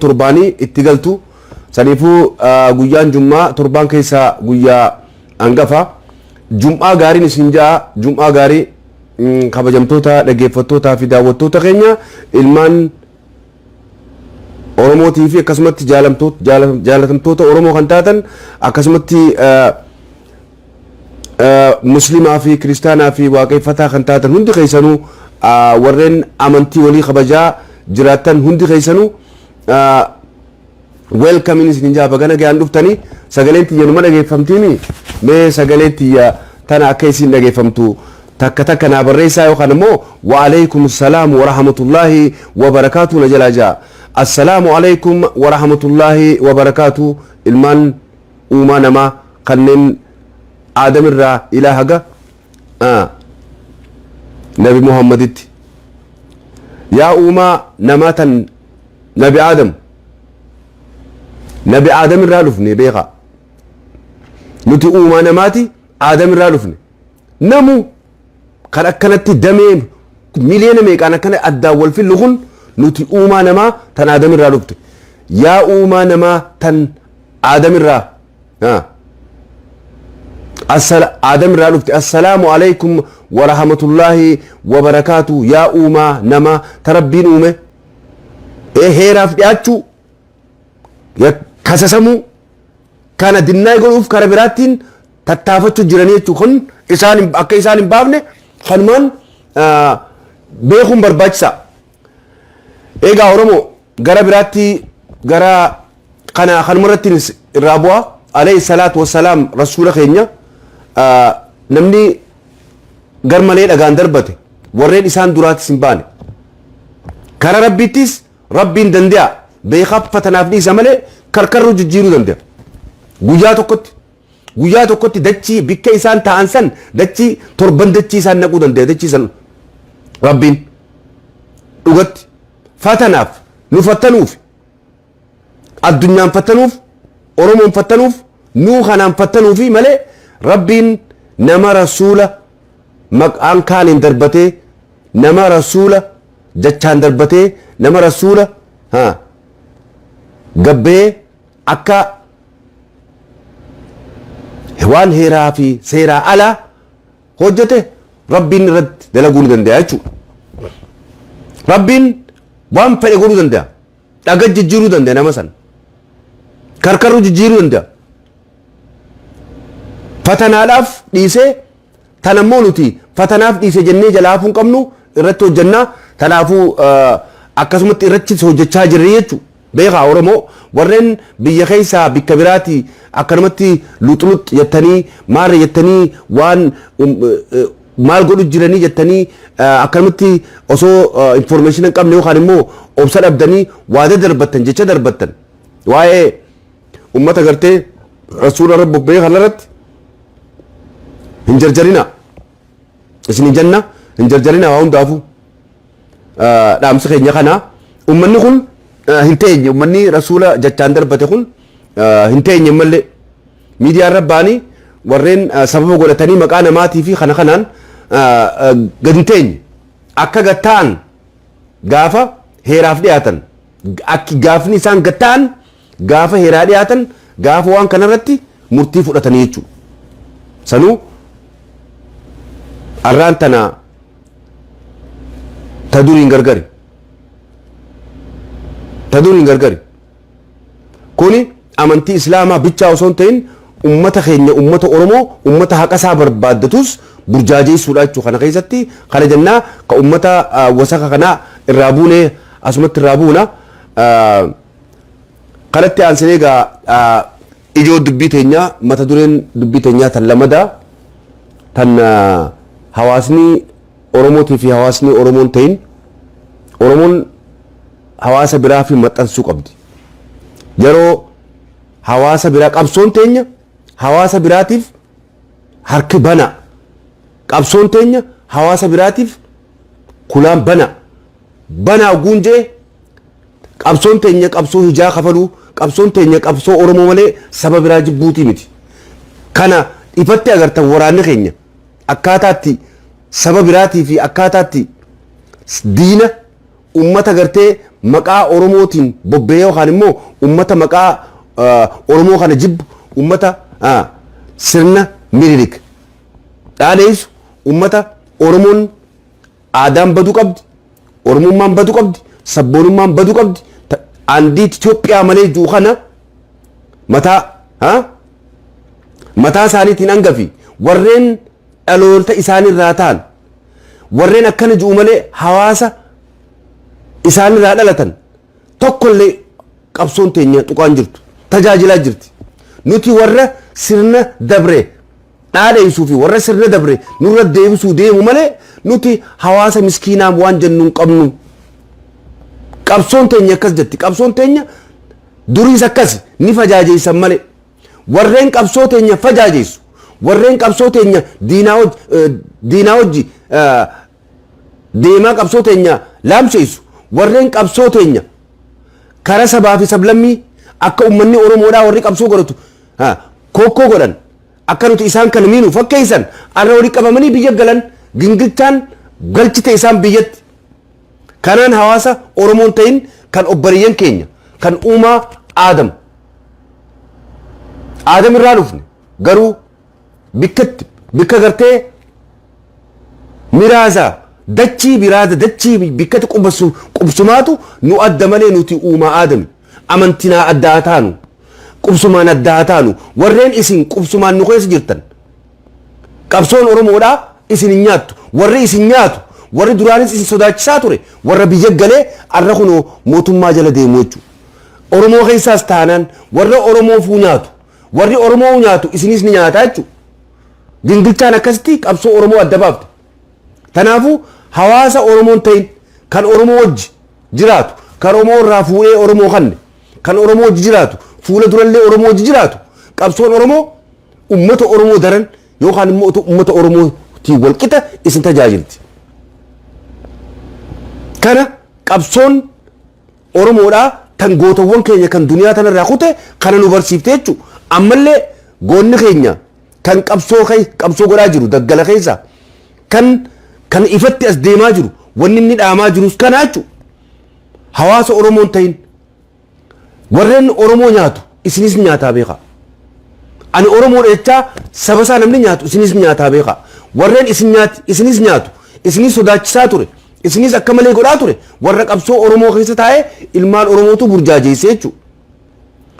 Torbaanii itti galtu. Saniifuu guyyaan Jum'aa torbaan keessaa guyyaa hangafa. Jum'aa gaariin isin ja'a. Jum'aa gaarii, kabajamtoota dhaggeeffattootaa fi daawwattoota keenya, ilmaan Oromootii fi akkasumatti jaalatamtoota Oromoo kan taatan, akkasumatti Muslimaa fi Kiristaanaa fi Waaqeffataa kan taatan hundi keessanuu, warreen amantii walii kabajaa jiraattan hundi keessanuu, welcome isin jaa. Baga nagaan dhuftanii. Sagaleen tiyya numa dhageeffamtiimi? Mee sagaleen tiyya tana akka isin dhageeffamtu takka takka naa barreessaa, yookaan immoo wa alaikum salaam wa rahmatullaahi wa barakaatu na jalaa jaa. Assalaamu alaikum wa rahmatullaahi wa barakaatu. Ilmaan uumaa namaa kanneen Aadamirraa ilaa haga Nabi Muhammaditti, yaa uumaa namaa tan Nabi Aadam, Nabi Aadam irraa dhufne, beekaa, nuti uumaa namaati, Aadam irraa dhufne. Namu kan akkanatti damee miliyoona meeqaan akkana addaan wal fillu kun, nuti uumaa namaa tan Aadam irraa dhufte. Yaa uumaa namaa tan Aadam irraa Aadam irraa dhufte, assalaamu alaikum wa rahmatullaahi wa barakaatu. Yaa uumaa namaa ta Rabbiin uume, heeraaf dhiyaachuu, kasasamuu kana dinnaa godhuuf kara biraattiin tattaafachuu jiranii jechuun kun isaan akka isaan hin baafne kanumaan beekuun barbaachisaa. Egaa Oromoo, gara biraatti gara kana kanumarratti irraa bu'aa. Alayhi salaatu wassalaam, Rasuula keenya namni gar malee dhagaan darbate warreen isaan duraatis hin baane. Kara Rabbiittis Rabbiin danda'a, beekaa fatanaaf dhiisa malee karkarruu jijjiiruu danda'a. Guyyaa tokkotti, guyyaa tokkotti dachii bikka isaan ta'an san, dachii torban, dachii isaan naquu danda'a, dachii san Rabbiin dhugatti. Fatanaaf nu fattanuuf, addunyaan fattanuuf, Oromoon fattanuuf, nuu kanaan fattanuufi malee, Rabbiin nama Rasuula maqaan kaaniin darbatee, nama Rasuula jachaan darbatee, nama Rasuula gabbee akka waan heeraa fi seeraa alaa hojjete, Rabbiin irratti dalaguu ni danda'a jechuudha. Rabbiin waan fedhe godhuu danda'a. Dhaga jijjiiruu danda'a nama sana. Karkarruu jijjiiruu danda'a. Fatanaadhaaf dhiisee, tanammoo nuti fatanaaf dhiise jennee jalaa hafuu hin qabnu, irratti hojjannaa. Kanaafuu akkasumatti irratti hojjechaa jirri jechuudha. Beekaa Oromoo, warreen biyya keessaa bikka biraati akkanumatti luxlux jettanii, maarra jettanii, waan maal godhu jiranii jettanii, akkanumatti osoo information hin qabne yookaan immoo obsa dhabdanii waa dadarbattan, jecha darbattan, waa'ee ummata gartee Rasuula Rabbi bobba'ee kanarratti hin jarjarina isin hin janna, hin jarjarina. Waa hundaafuu dhaamsi keenya kana, ummanni kun hin teenye, ummanni Rasuula jachaan darbate kun hin teenye mallee miidiyaa irra ba'anii warreen sababa godhatanii maqaa namaatii fi kana kanaan gad hin teenye. Akka gad ta'an gaafa heeraaf dhiyaatan, akki gaafni isaan gad ta'an gaafa heeraa dhiyaatan, gaafa waan kanarratti murtii fudhatanii jechuudha. Sanuu arraan tana ta duriin gargari. Ta duriin gargari. Kuni amantii Islaamaa bichaa osoo hin ta'in, ummata keenya, ummata Oromoo, ummata haqa isaa barbaaddatus burjaajeessuudha jechuudha. Kana keessatti kana jennaa ka ummata wasaka kanaa irraa buunee asumatti irraa buuna. Kanatti aansinee egaa ijoo dubbii teenyaa, mata dureen dubbii teenyaa tan lamadaa, tan hawaasni Oromootii fi hawaasni Oromoon ta'in, Oromoon hawaasa biraa fi maxxansuu qabdi. Yeroo hawaasa biraa qabsoon teenya hawaasa biraatiif harki bana. Qabsoon teenya hawaasa biraatiif kulaan bana. Banaa guun jee, qabsoon teenya qabsoo hijaa kafaluu, qabsoon teenya qabsoo Oromoo malee saba biraa jibbuutii miti. Kana ifatti agartan, waraanni keenya akkaataatti saba biraatii fi akkaataatti diina ummata gartee maqaa Oromootiin bobba'ee yookaan immoo ummata maqaa Oromoo kana jibbu, ummata sirna Minilik dhaadheessu, ummata Oromoon aadaan baduu qabdi, Oromummaan baduu qabdi, sabboonummaan baduu qabdi, andiit Itoophiyaa malee jiru kana mataa mataa isaaniitiin hangafi warreen dhaloota isaanirraa ta'an, warreen akkana jiru malee hawaasa isaanirraa dhalatan tokkollee qabsoon teenya tuqaan jirtu tajaajilaa jirti. Nuti warra sirna dabre dhaadheessuu fi warra sirna dabre nurra deebisuu deemu malee nuti hawaasa miskiinaa waan jennu hin qabnu. Qabsoon teenya akkas jetti. Qabsoon teenya duriis akkas ni fajaajeessan malee. Warreen qabsoo teenya fajaajeessu, warreen qabsoo teenya diinaa hojii deemaa qabsoo teenya laamsheessu, warreen qabsoo teenya karaa sabaa fi sablammii akka uummanni Oromoodhaa warri qabsoo godhatu kokkoo godhan, akka nuti isaan kana miinu fakkeessan, arra walii qabamanii biyya galan, gingilchaan galchite isaan biyyatti. Kanaan hawaasa Oromoon ta'in kan obboleeyyan keenya kan uumaa Aadam Aadam irraa dhufne, garuu bikkatti bikka gartee miraaza dachii biraada dachii bikkatti qubsu qubsumaatu nu adda malee nuti uumaa Aadami. Amantinaa adda haa taanu, qubsumaan adda haa taanu. Warreen isin qubsumaan nu keessa jirtan, qabsoon Oromoodhaa isin hin nyaattu. Warri isin nyaatu, warri duraanis isin sodaachisaa ture, warra biyya galee arra kunoo mootummaa jala deemu jechuudha. Oromoo keessaas taanaan warra Oromoofuu nyaatu, warri Oromoo nyaatu isinis ni nyaata jechuudha. Gingilchaan akkasitti qabsoo Oromoo adda baafte. Kanaafuu hawaasa Oromoon ta'in kan Oromoo wajji jiraatu, kan Oromoo irraa fuudhee Oromoo kanne, kan Oromoo wajji jiraatu, fuula durallee Oromoo wajji jiraatu, qabsoon Oromoo ummata Oromoo daran yookaan immoo ummata Oromootiin walqixa isin tajaajilti. Kana qabsoon Oromoodhaa tan gootawwan keenya kan duniyaa tanarraa kute kana nu barsiifte jechuudha. Ammallee goonni keenya kan qabsoo qabsoo godhaa jiru daggala keessa kan ifatti as deemaa jiru, wanni inni dhaamaa jirus kana jechuudha. Hawaasa Oromoon ta'in warreen Oromoo nyaatu isinis nyaataa beekaa. Ani Oromoodha jechaa saba isaa namni nyaatu isinis nyaataa beekaa. Warreen isin nyaati isinis nyaatu, isinis sodaachisaa ture, isinis akka malee godhaa ture, warra qabsoo Oromoo keessa taa'ee ilmaan Oromootu burjaajeesse jechuudha.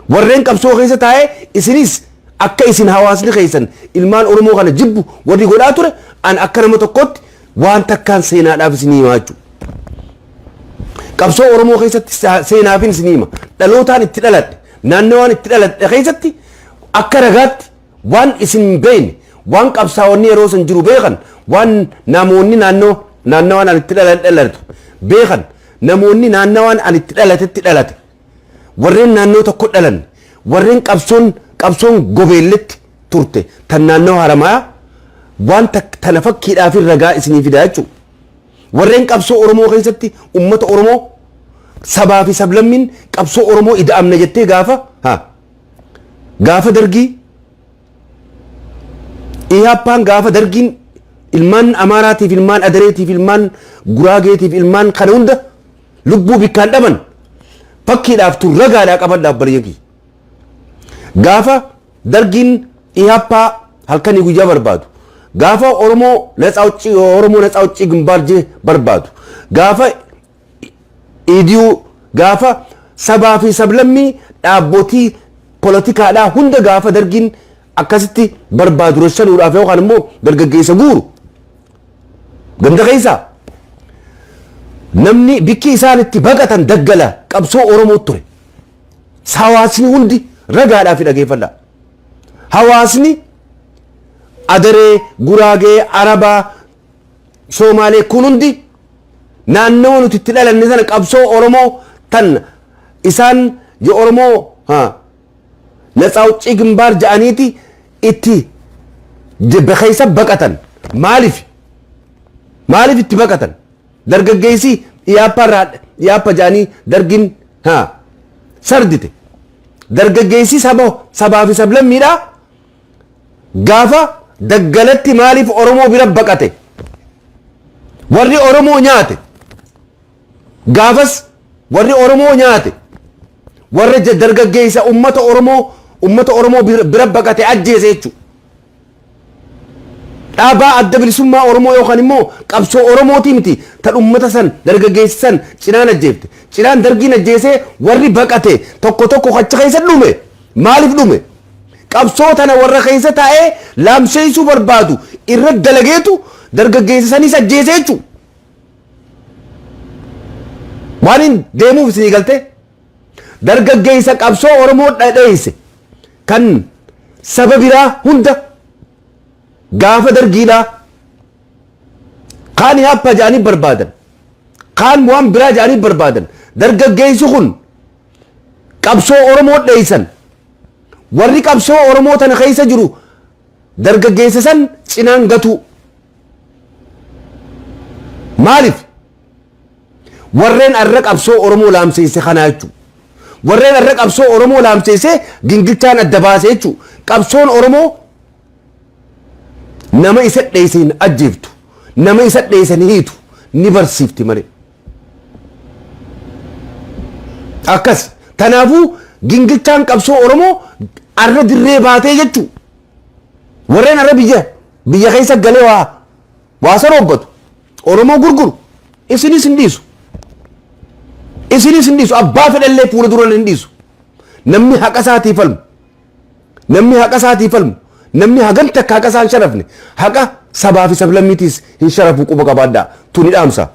Warreen qabsoo keessa taa'ee isinis akka isin hawaasni keessan ilmaan Oromoo kana jibbu warri godhaa ture, an akka nama tokkotti waan takkaan seenaadhaaf isinii himaa jechuudha. Qabsoo Oromoo keessatti seenaafin isinii hima. Dhalootaan itti dhaladhe, naannawaan itti dhaladhe keessatti akka ragaatti waan isin hin beekne, waan qabsaa'onni yeroo san jiru beekan, waan namoonni naannoo naannawaan ani itti dhalatu beekan, namoonni naannawaan ani itti dhalatetti dhalate, warreen naannoo tokko dhalan, warreen qabsoon gobeelletti turte tan naannoo Haramayaa waan tana fakkiidhaaf ragaa isinii fidaa jechuudha. Warreen qabsoo Oromoo keessatti ummata Oromoo sabaa fi sablammiin qabsoo Oromoo ida'amna jettee gaafa dargii Ihaappaan, gaafa dargiin ilmaan Amaaraatiif, ilmaan Adareetiif, ilmaan Guraageetiif, ilmaan kana hunda lubbuu bikkaan dhaban fakkiidhaaf tun ragaadhaa qabadhaaf bareegi. Gaafa dargiin Ihaappaa halkanii guyyaa barbaadu, gaafa Oromoo ነፃ አውጪ Oromoo ነፃ አውጪ ግንባር jee barbaadu, gaafa idiyuu, gaafa sabaa fi sablammii dhaabbotii poolitikaadhaa hunda, gaafa dargiin akkasitti barbaadu rashanuudhaaf yookaan immoo dargaggeessa guuru ganda keessaa, namni bikki isaan itti baqatan daggala qabsoo Oromoo ture. Hawaasni hundi ragaadhaaf dhageeffadha. Hawaasni Adaree, Guraagee, Arabaa, Soomaalee kun hundi naannawa nuti itti dhalanne sana qabsoo Oromoo tan isaan የኦሮሞ ነፃ አውጪ ግንባር ja'aniiti itti keessa baqatan maaliif? Maaliif itti baqatan? Dargaggeessi Iyaappa irraa Iyaappa ja'anii dargin sardite, dargaggeessi saba sabaa fi sablammiidhaa gaafa daggalatti maaliif Oromoo bira baqate? Warri Oromoo nyaate gaafas Warri Oromoo nyaate, warra dargaggeessa ummata Oromoo bira baqate ajjeese jechuudha. Dhaabaa Adda Bilisummaa Oromoo yookaan immoo qabsoo Oromootii miti tan ummata san, dargaggeessa san cinaan ajjeefte. Cinaan Dargiin ajjeesee warri baqate tokko tokko achi keessa dhume. Maaliif dhume? Qabsoo tana warra keessa taa'ee laamsheessuu barbaadu irra dalageetu dargaggeessa sanis ajjeese jechuudha. Waan hin deemuuf isinii galtee, dargaggeessa qabsoo Oromoo dhadheesse kan saba biraa hunda gaafa Dargiidhaa kaan happa jedhanii barbaadan, kaan waan biraa jedhanii barbaadan. Dargaggeessi kun qabsoo Oromoo dheessan, warri qabsoo Oromoo tana keessa jiru dargaggeessa san cinaan gatu. Maaliif? Warreen arra qabsoo Oromoo laamseesse kanaa jechuudha. Warreen arra qabsoo Oromoo laamseesse gingilchaan adda baase jechuudha. Qabsoon Oromoo nama isa dheesse hin ajjeeftu, nama isa dheesse ni hiitu, ni barsiifti malee. Akkas kanaafuu gingilchaan qabsoo Oromoo arra dirree baatee jechuudha. Warreen arra biyya keessa galee waa saroobbatu, Oromoo gurguru, isinis hin dhiisu. Isinis hin dhiisu. Abbaa fedhallee fuula dura hin dhiisu. Namni haqa isaatii falmu. Namni haqa isaatii falmu. Namni hagam takka haqa isaa hin sharafne, haqa sabaa fi sablammiitiis hin sharafu, quba qabaadhaa. Tuni dhaamsa.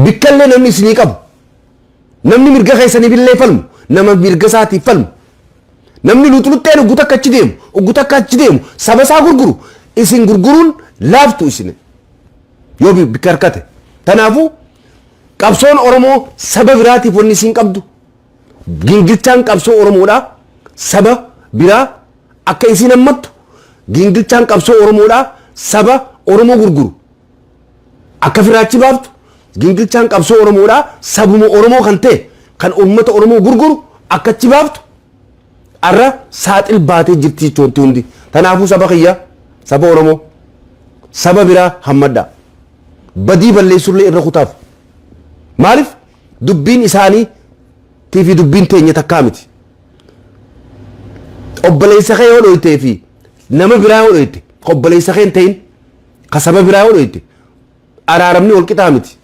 Bikkallee namni isinii qabu. Namni mirga keessaniif illee falmu. Nama mirga isaatiif falmu. Namni luxluxxeen uggu takka achi deemu, uggu takka achi deemu, saba isaa gurguru, isin gurguruun laaftu isin yoo bikka harkate. Kanaafuu qabsoon Oromoo saba biraatiif wanni isin qabdu, gingilchaan qabsoo Oromoodhaa saba biraa akka isin hammattu, gingilchaan qabsoo Oromoodhaa saba Oromoo gurguru akka firaachi baaftu, gingilchaan qabsoo Oromoodhaa sabuma Oromoo kan ta'e kan uummata Oromoo gurguru akka achi baaftu arra saaxil baatee jirti jechuun hundi. Kanaafuu saba kiyya, saba Oromoo, saba biraa hammadhaa. Badii balleessullee irra kutaaf. Maaliif? Dubbiin isaanii fi dubbiin teenya takkaa miti. Obboleessa kee yoo dhoytee fi nama biraa yoo dhoyte, obboleessa kee hin ta'in ka saba biraa yoo dhoyte, araaramni wal qixaa miti.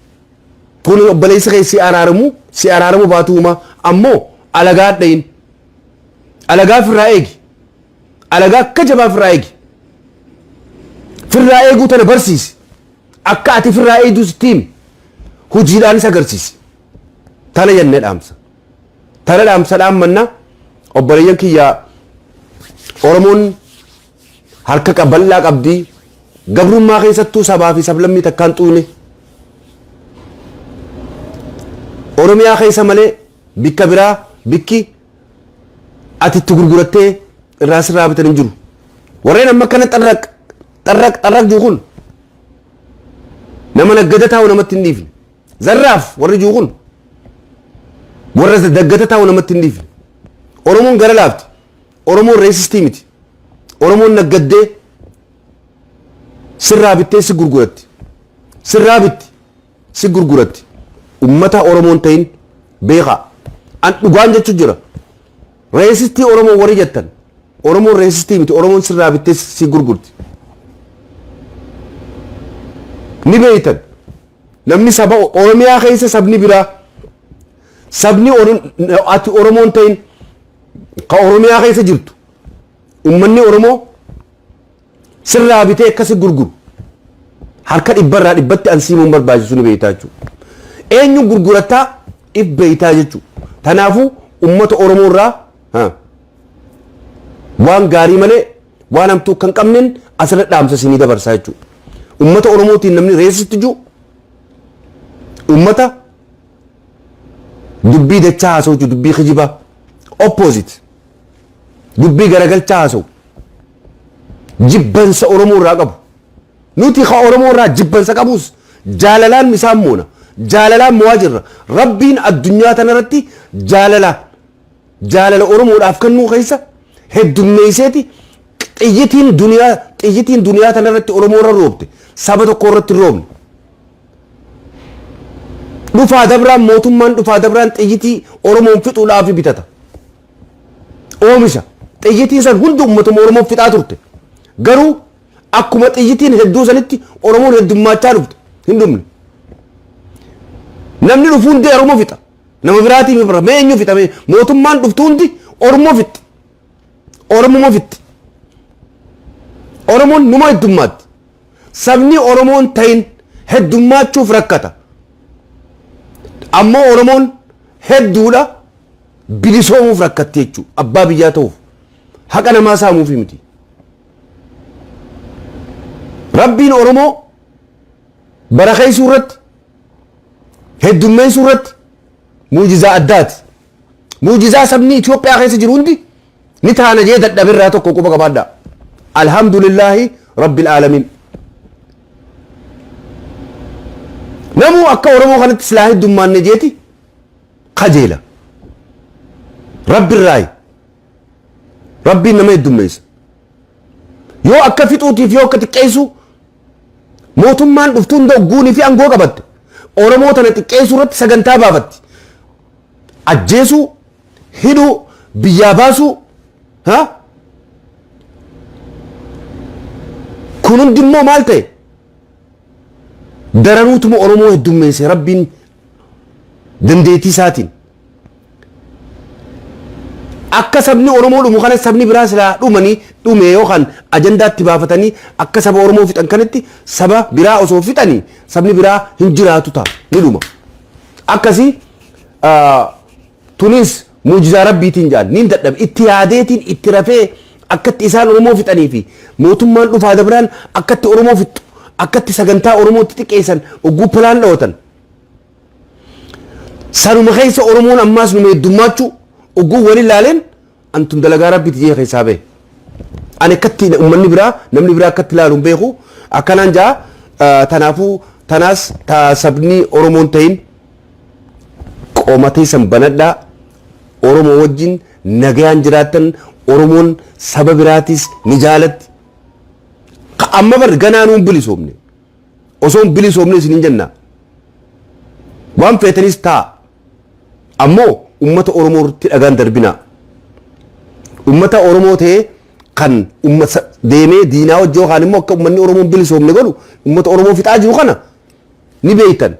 Kun obboleessi kee si araaramu baatuuma, ammoo alagaa dhayin. Alagaa firraa eegi. Alagaa akka jabaa firraa eegi. Firraa eeguu tana barsiisi. Akka ati firraa eegduu sitti himi. Hojiidhaanis agarsiisi. Tana jennee dhaamsa. Tana dhaamsa dhaammanna. Obboleeyyan kiyya, Oromoon harka bal'aa qabdi. Gabrummaa keessattuu sabaa fi sablammii takkaan xuune. Oromiyaa keessa malee bikka biraa bikki ati itti gurgurattee irraa sirraa bitan hin jiru. Warreen amma akkana xarraq xarraq xarraq jiru kun nama naggada taa'u namatti hin dhiifne. Zarraaf warri jiru kun warra daggata taa'u namatti hin dhiifne. Oromoon gara laafti. Oromoon racist miti. Oromoon naggaddee sirraa bittee si gurguratti. Sirraa bitti si gurguratti. Ummata Oromoon ta'in beekaa. An dhugaan jechu jira. Racist Oromoo warri jettan. Oromoon racist miti. Oromoon sirraa bittee si gurgurti. Ni beeytan. Namni saba Oromiyaa keessa sabni biraa, sabni ati Oromoon ta'in ka Oromiyaa keessa jirtu, ummanni Oromoo sirraa bitee akkasi gurguru harka dhibbarraa dhibbatti an siimuun barbaachisu ni beektaa jechuudha. Eenyu gurgurataa if beektaa jechuudha. Kanaafuu ummata Oromoo irraa waan gaarii malee waan hamtuu kan qabneen asirra dhaamsa isinii dabarsaa jechuudha. Ummata Oromootiin namni racist jiru ummata dubbii dachaa haasa'u jechuudha, dubbii kijibaa, opposite, dubbii garagalchaa haasa'u, jibbansa Oromoo irraa qabu. Nuti ka Oromoo irraa jibbansa qabus jaalalaan isaan moona. Jaalalaan mo'aa jirra. Rabbiin addunyaa tanarratti jaalala Oromoodhaaf kennuu keessa heddummeesseeti xiyyitiin duniyaa tanarratti Oromoo irra roobte saba tokko irratti hin roobne. Dhufaa dabraan mootummaan dhufaa dabraan xiyyitii Oromoon fixuudhaaf bitata. Oomisha. Xiyyitiin san hundi uummatuma Oromoo fixaa turte. Garuu akkuma xiyyitiin hedduu sanitti Oromoon heddummaachaa dhufte. Hin dhumne. Namni dhufu hundi Oromoo fixa. Nama biraatii bira mee eenyu fixa mee mootummaan dhuftu hundi Oromoo fixxi. Oromuma fixxi. Oromoon numa heddummaatti. Sabni Oromoon ta'in heddummachuuf rakkata. Ammoo Oromoon hedduudha bilisoomuuf rakkatti jechuudha. Abbaa biyyaa ta'uuf. Haqa namaa saamuufi miti. Rabbiin Oromoo barakeessuu irratti heddummeessuu irratti muujizaa addaati. Muujizaa sabni Itoophiyaa keessa jiru hundi ni taana jee dadhabe irraa tokko quba qabaadhaa. Alhamdulillaahi Rabbil Aalamiin. Namuu akka Oromoo kanatti silaa heddummaanne jeeti kajeela. Rabbirraayi. Rabbiin nama heddummeessa. Yoo akka fixuutiif yoo akka xiqqeessuu mootummaan dhuftu hunda ogguunii fi aangoo qabatte Oromoo tana xiqqeessuu irratti sagantaa baafatti. Ajjeesuu, hidhuu, biyyaa baasuu, ha? Kun hundi immoo maal ta'e? Daranuutuma Oromoo heddummeesse Rabbiin dandeettii isaatiin. Akka sabni Oromoo dhumu kana sabni biraa silaa dhumanii dhume yookaan ajandaatti baafatanii akka saba Oromoo fixan kanatti saba biraa osoo fixanii sabni biraa hin jiraatu ta'a ni dhuma. Akkasii tunis muujizaa rabbiitiin jaan niin dadhabe itti yaadeetiin itti rafee akkatti isaan Oromoo fixanii fi mootummaan dhufaa dabraan akkatti Oromoo fixxu akkatti sagantaa Oromootti xiqqeessan ogguu pilaan dhawatan. Sanuma keessa Oromoon ammaas numa heddummaachuu ogguu wal ilaaleen antun dalagaa rabbiiti jee keessaa bahe. Ani akkatti uummanni biraa namni biraa akkatti ilaalu hin beeku akkanaan jaa tanaafuu tanaas ta sabni Oromoon ta'in qomatee san banadhaa Oromoo wajjin nagayaan jiraattan Oromoon saba biraatis ni jaalatti. Amma bar ganaa nuun bilisoomne. Osoo hin bilisoomne isiniin jenna. Waan feetanis ta'a. Ammoo uummata Oromoo irratti dhagaan darbinaa. Uummata Oromoo ta'ee kan uummata deemee diinaa wajji yookaan immoo akka uummanni Oromoo hin bilisoomne godhu uummata Oromoo fixaa jiru kana ni beektan.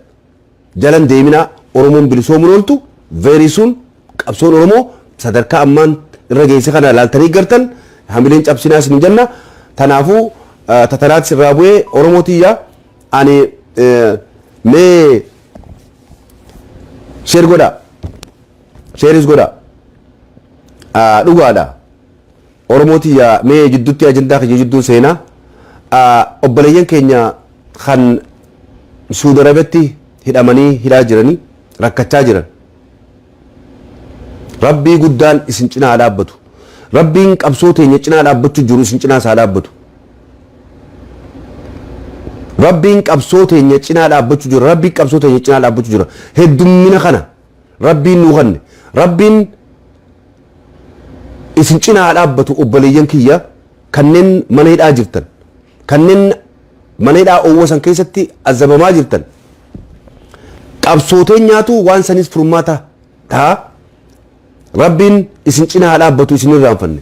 Jalan deeminaa Oromoon bilisoomuun ooltu very soon qabsoon Oromoo sadarkaa ammaan irra geesse kana laaltanii gartan hamileen cabsinaa isin jenna. Tanaafuu tatanaatti sirraa bu'ee Oromoo tiyya ani mee share godhaa shareis godhaa dhugaadha. Oromoo tiyya mee jidduutti ajandaa kiyya jidduu seenaa obboleeyyan keenya kan Suudi Arabiyaatti hidhamanii hidhaa jiranii rakkachaa jiran. Rabbii guddaan isin cinaa haa dhaabbatu. Rabbiin qabsoo teenya cinaa dhaabbachuu jiru isin cinaa isaa dhaabbatu. Rabbiin qabsoo teenya cinaa dhaabbachuu jira. Rabbiin qabsoo teenya cinaa dhaabbachuu jira. Heddummina kana Rabbiin nuu kanne. Rabbiin isin cinaa haa dhaabbatu obboleeyyan kiyya kanneen mana hidhaa jirtan. Kanneen mana hidhaa oowwa san keessatti azabamaa jirtan. Qabsoo teenyaatu waan sanis furmaata ta'a. Rabbiin isin cinaa haa dhaabbatu isin irraanfanne.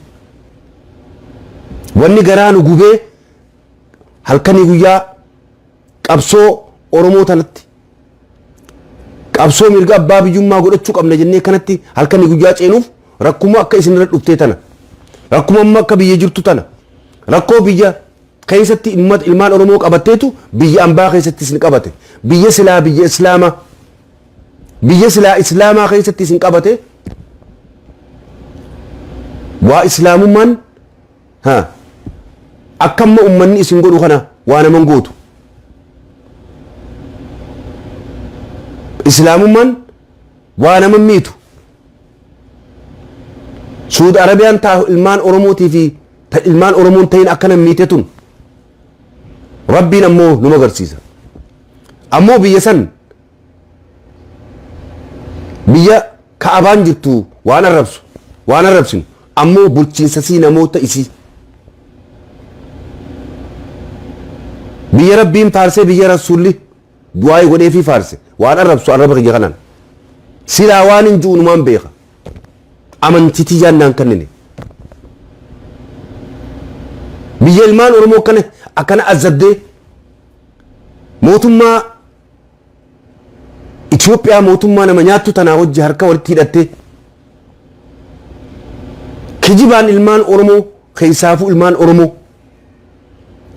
Wanni garaa nu gubee halkanii guyyaa qabsoo Oromoo tanatti qabsoo mirga abbaa biyyummaa godhachuu qabna jennee kanatti halkanii guyyaa ceenuuf rakkuma akka isin irra dhuftee tana rakkuma amma akka biyya jirtu tana rakkoo biyya keessatti ilmaan Oromoo qabatteetu biyya ambaa keessatti isin qabate biyya silaa biyya islaamaa biyya silaa islaamaa keessatti isin qabate waa islaamummaan ha akka amma ummanni isin godhu kana waa naman gootu islaamummaan waa naman miitu Suudi Arabiyaan taa ilmaan Oromootii fi ta ilmaan Oromoon ta'in akkana miite tun Rabbiin ammoo numa agarsiisa. Ammoo biyya san biyya ka'abaan jirtu waan arrabsu waan arrabsinu ammoo bulchiinsa sii namoota isii biyya Rabbiin faarsee biyya Rasuulli du'aa'ii godhee fi faarse waan arrabsu arraba kiyya kanaan silaa waan hin ji'u numaan beeka amantii tiyyaan naan kennine. Biyya ilmaan Oromoo akkana akkana azzabdee mootummaa Itoophiyaa mootummaa nama nyaattu tanaa wajji harka walitti hidhattee kijibaan ilmaan Oromoo, keessaafuu ilmaan Oromoo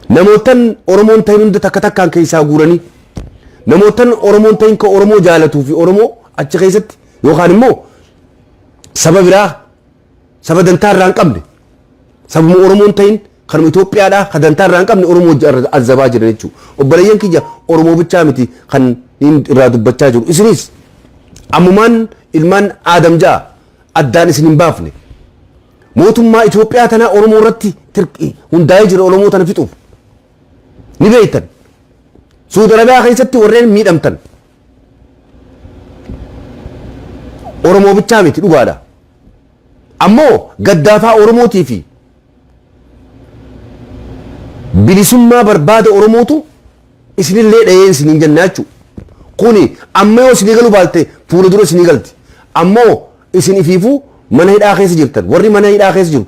namootan Oromoon ta'in hunda takka takkaan keessaa guuranii, namootan Oromoon ta'in ka Oromoo jaalatuu fi Oromoo achi keessatti yookaan immoo saba biraa, saba dantaa irraa hin qabne, sabuma Oromoon ta'in kanuma Itoophiyaadhaa ka dantaa irraa hin qabne Oromoo wajji azabaa jiran jechuudha. Obboleeyyan kiyya, Oromoo bichaa miti kan inni irraa dubbachaa jiru. Isinis ammumaan ilmaan Aadam ja'a addaan isin hin baafne. Mootummaa Itoophiyaa tanaa Oromoo irratti hundaa'ee jira Oromoo tana fixuuf. Ni beektan. Suudi Arabiyaa keessatti warreen miidhamtan. Oromoo bichaa miti, dhugaadha. Ammoo gaddaafaa Oromootii fi bilisummaa barbaada Oromootu isinillee dhahee isiniin jenna jechuudha. Kuni amma yoo isinii galuu baatte fuula dura isinii galti. Ammoo isin ifiifuu mana hidhaa keessa jirtan. Warri mana hidhaa keessa jiru,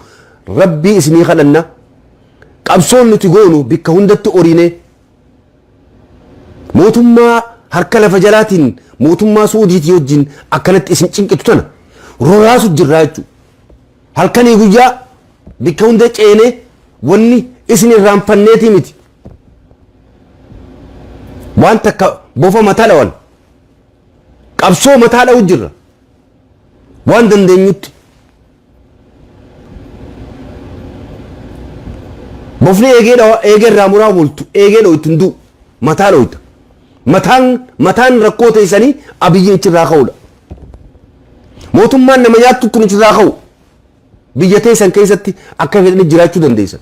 rabbii isinii kadhanna. Qabsoon nuti goonu bikka hundatti oriinee mootummaa harka lafa jalaatiin mootummaa Suudiitii wajjin akkanatti isin cinqitu tana roraasu jirraa jechuudha. Halkanii guyyaa bikka hunda ceenee wanni isin irraanfanneetii miti. Waan takka bofa mataa dhawan, qabsoo mataa dha'u jirra waan dandeenyutti. Bofni eegee dhawa, eegee irraa muraa bultu, eegee dhoytu hin du'u, mataa dhoyta. Mataan rakkoo teessanii Abiyyiin achirraa ka'uudha. Mootummaan nama nyaattu tun achirraa ka'u. Biyya teessan keessatti akka fedhanii jiraachuu dandeessan.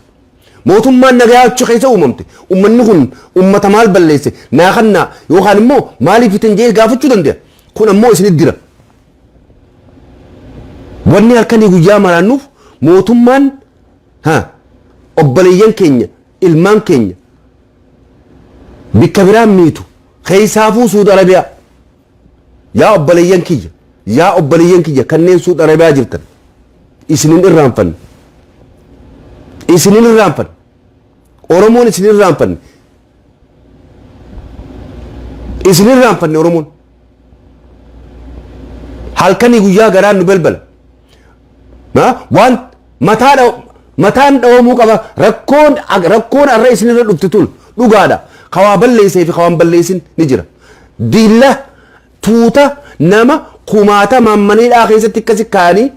Mootummaan nagayaa achi keessa uumamte. Uummanni kun uummata maal balleesse naa kannaa yookaan immoo maaliif fitan jee gaafachuu danda'a. Kun ammoo isinit dira. Wanni halkanii guyyaa maraannuuf mootummaan obboleeyyan keenya, ilmaan keenya bikka biraan miitu, keessaafuu Suudi Arabiyaa. Yaa obboleeyyan kiyya, yaa obboleeyyan kiyya kanneen Suudi Arabiyaa jirtan, isinin irraanfanne, isinin irraanfanne, Oromoon isin irraanfanne, isin irraanfanne. Oromoon halkanii guyyaa garaan nu balbala. Waan mataa mataan dhawamuu qaba. Rakkoon arra isin irra dhufte tun dhugaadha. Kawaa balleessee fi kawaan balleessin ni jira. Diilla tuuta nama kumaatamaan maniidhaa keessatti akkasi kaa'anii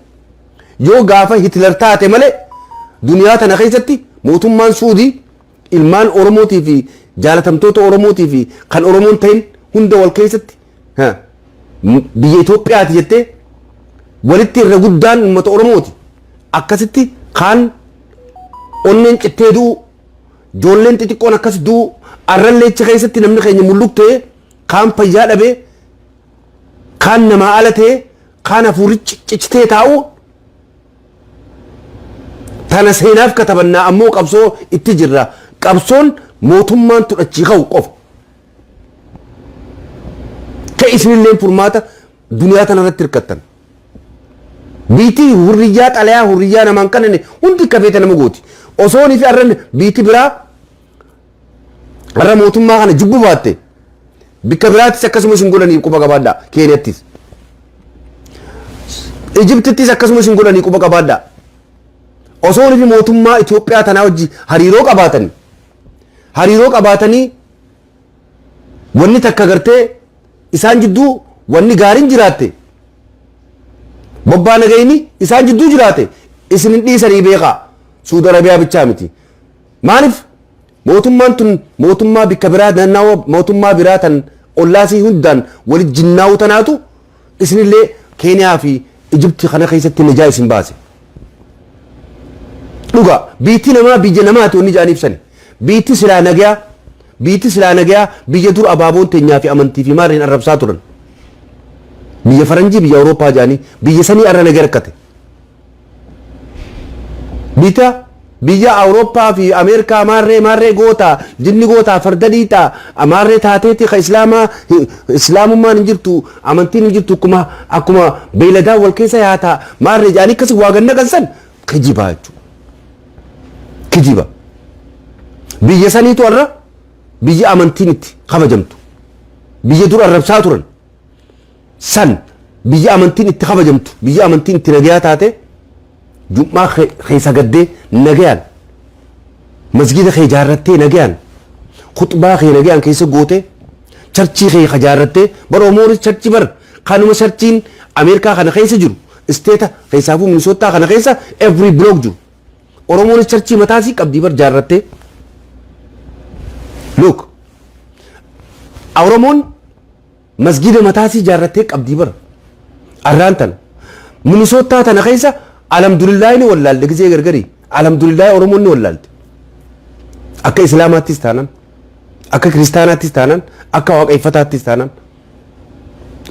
yoo gaafa Hitler taate malee duniyaa tana keessatti mootummaan Suudii ilmaan Oromootii fi jaalatamtoota Oromootii fi kan Oromoon ta'in hunda wal keessatti biyya Itoophiyaati jettee walitti irra guddaan uummata Oromooti. Akkasitti kaan onneen cittee du'u, ijoolleen xixiqqoon akkas du'u, arrallee achi keessatti namni keenya mulluq ta'ee, kaan fayyaa dhabee, kaan namaa ala ta'ee, kaan hafuurri ciccitee taa'u tana seenaaf katabannaa. Ammoo qabsoo itti jirra. Qabsoon mootummaan tudhachii ka'u qofa. Ka isinillee furmaata duniyaa tana irratti hirkattan. Biitii hurriyyaa xalayaa hurriyyaa namaan kanneen hundi kafeeta nama gooti. Osoo fi arran biitii biraa arra mootummaa kana jibbu baatte bikka biraattis akkasuma isin godhanii quba qabaadhaa. Keeniyattis. Ijiptittis akkasuma isin godhanii quba qabaadhaa. Osoo fi mootummaa Itoophiyaa tanaa wajji hariiroo qabaatanii wanni takka gartee isaan jidduu wanni gaariin jiraatte, bobbaa nagayni isaan jidduu jiraate, isin hin dhiisanii beekaa. Suudi Arabiyaa bichaa miti. Maaliif mootummaan tun mootummaa bikka biraa naannawa mootummaa biraa tan ollaasii hundaan walit jinnaa'u tanaatu isinillee Keeniyaa fi Ijipti kana keessatti najaa isin baase. Dhuga biitti namaa biyya namaati wanni jedhaniif sani. Biitti silaa nagayaa, biitti silaa nagayaa, biyya dur abaaboon teenyaa fi amantii fi maarreen arrabsaa turan. Biyya faranjii, biyya Awurooppaa jedhanii, biyya sanii arra naga rakkate. Biita Biyya Awurooppaa fi Ameerikaa maarree maarree goota, jinni goota, farda dhiita, maarree taateeti ka Islaamaa, Islaamummaan hin jirtu, amantiin hin jirtu, akkuma beeyladaa wal keessa yaata maarree jedhanii akkasi waa ganna gansan kijibaa jechuudha. Kijiba. Biyya saniitu har'a biyya amantiin itti kabajamtu. Biyya dur arrabsaa turan san biyya amantiin itti kabajamtu, biyya amantiin itti nagayaa taate, jum'aa kee sagaddee nagayaan, masgida kee jaarrattee nagayaan, khuxbaa kee nagayaan keessa goote, churchii kee jaarrattee. Bar Oromoonis churchii bar kanuma churchiin Ameerikaa kana keessa jiru, stateta keessaafuu Minisootaa kana keessa every block jiru. Oromoonis churchii mataasii qabdii bar jaarrattee. Look, Oromoon masgida mataasii jaarrattee qabdii bara. Arraan tana Minisootaa tana keessa alhamdulillaahi ni wallaalte gisee gargarii alhamdulillaahi Oromoon ni wallaalte. Akka Islaamaattis taanaan, akka Kiristaanaattis taanaan, akka Waaqeffataattis taanaan,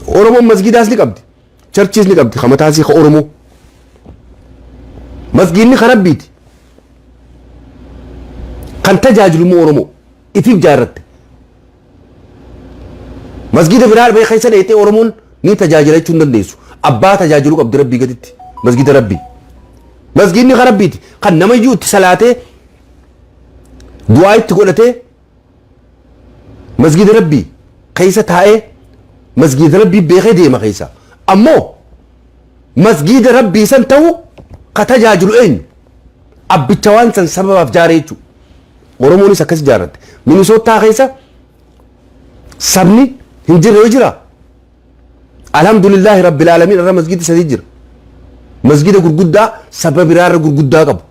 Oromoon masgidaas ni qabdi, churchiis ni qabdi ka mataasii ka Oromoo. Masgiidni ka Rabbiiti, kan tajaajilu immoo Oromoo ifiif jaarratte. Masgida biraa bee keessa dheetee Oromoon ni tajaajila jechuu hin dandeessu. Abbaa tajaajiluu qabdi Rabbii gaditti. Masgida Rabbii. Masgidni kan Rabbiiti. Kan namayyuu itti salaatee du'aa itti godhatee masgida Rabbii keessa taa'ee masgida Rabbii beekee deema keessa. Ammoo masgida Rabbii san ta'u ka tajaajilu eenyu? Abbicha waan san sababaaf jaaree jechuudha. Oromoonis akkas ijaarratte. Minisootaa keessa sabni hin jirre yoo jira. Alhamdulillahi rabbil aalamiin irra masgidi sadii jira. Masgida gurguddaa saba biraarra gurguddaa qabu.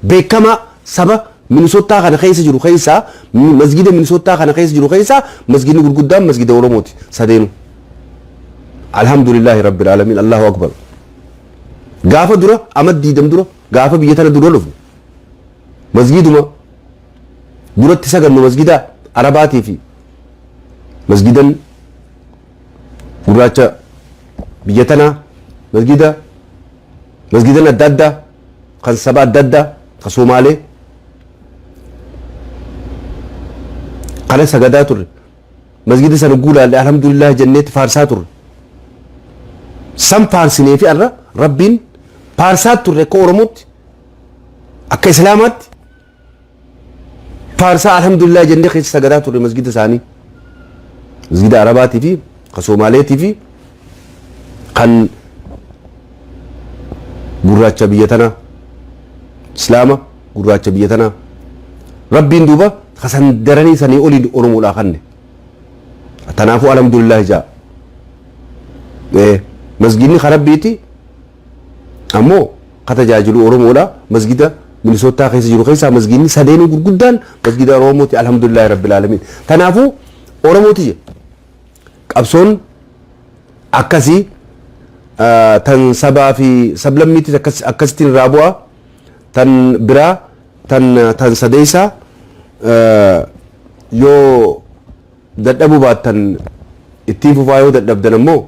Beekamaa saba Minisootaa kana keessa jiru keessaa, masgida Minisootaa kana keessa jiru keessaa masgidni gurguddaan masgida Oromooti sadeenu. Alhamdulillahi rabbil aalamiin, Allahu akbar. Gaafa dura amad 20 dura gaafa biyya tana dura dhufne masgiduma duratti sagannu, masgida Arabaatii fi masgidan gurraacha biyya tanaa, masgidan adda addaa kan saba adda addaa kan Somaalee kana sagadaa turre. Masgida sana guulaalle alhamdulillah jenneetti faarsaa turre. San faarsinee fi arra Rabbiin faarsaa turre. Akka Oromootti, akka Islaamaatti faarsaa alhamdulillah jennee keessa sagadaa turre masgida isaanii, masgida Arabaatii fi kan Somaaleetii fi kan gurraacha biyya tanaa, Islaama gurraacha biyya tanaa. Rabbiin duuba kasan daranii sanii oliin Oromoodhaa kanne. Tanaafuu alhamdulillah jaa. Masgidni ka Rabbiiti, ammoo ka tajaajilu Oromoodha. Masgida Minisootaa keessa jiru keessaa masgidni sadeenuu gurguddaan masgida Oromooti. Alhamdulillahi rabbil aalamiin. Tanaafuu Oromooti je qabsoon akkasii tan sabaa fi sablammiitis akkasittiin irraa bu'a. Tan biraa tan sadeessaa yoo dadhabuu baattan ittiin fufaa, yoo dadhabdan ammoo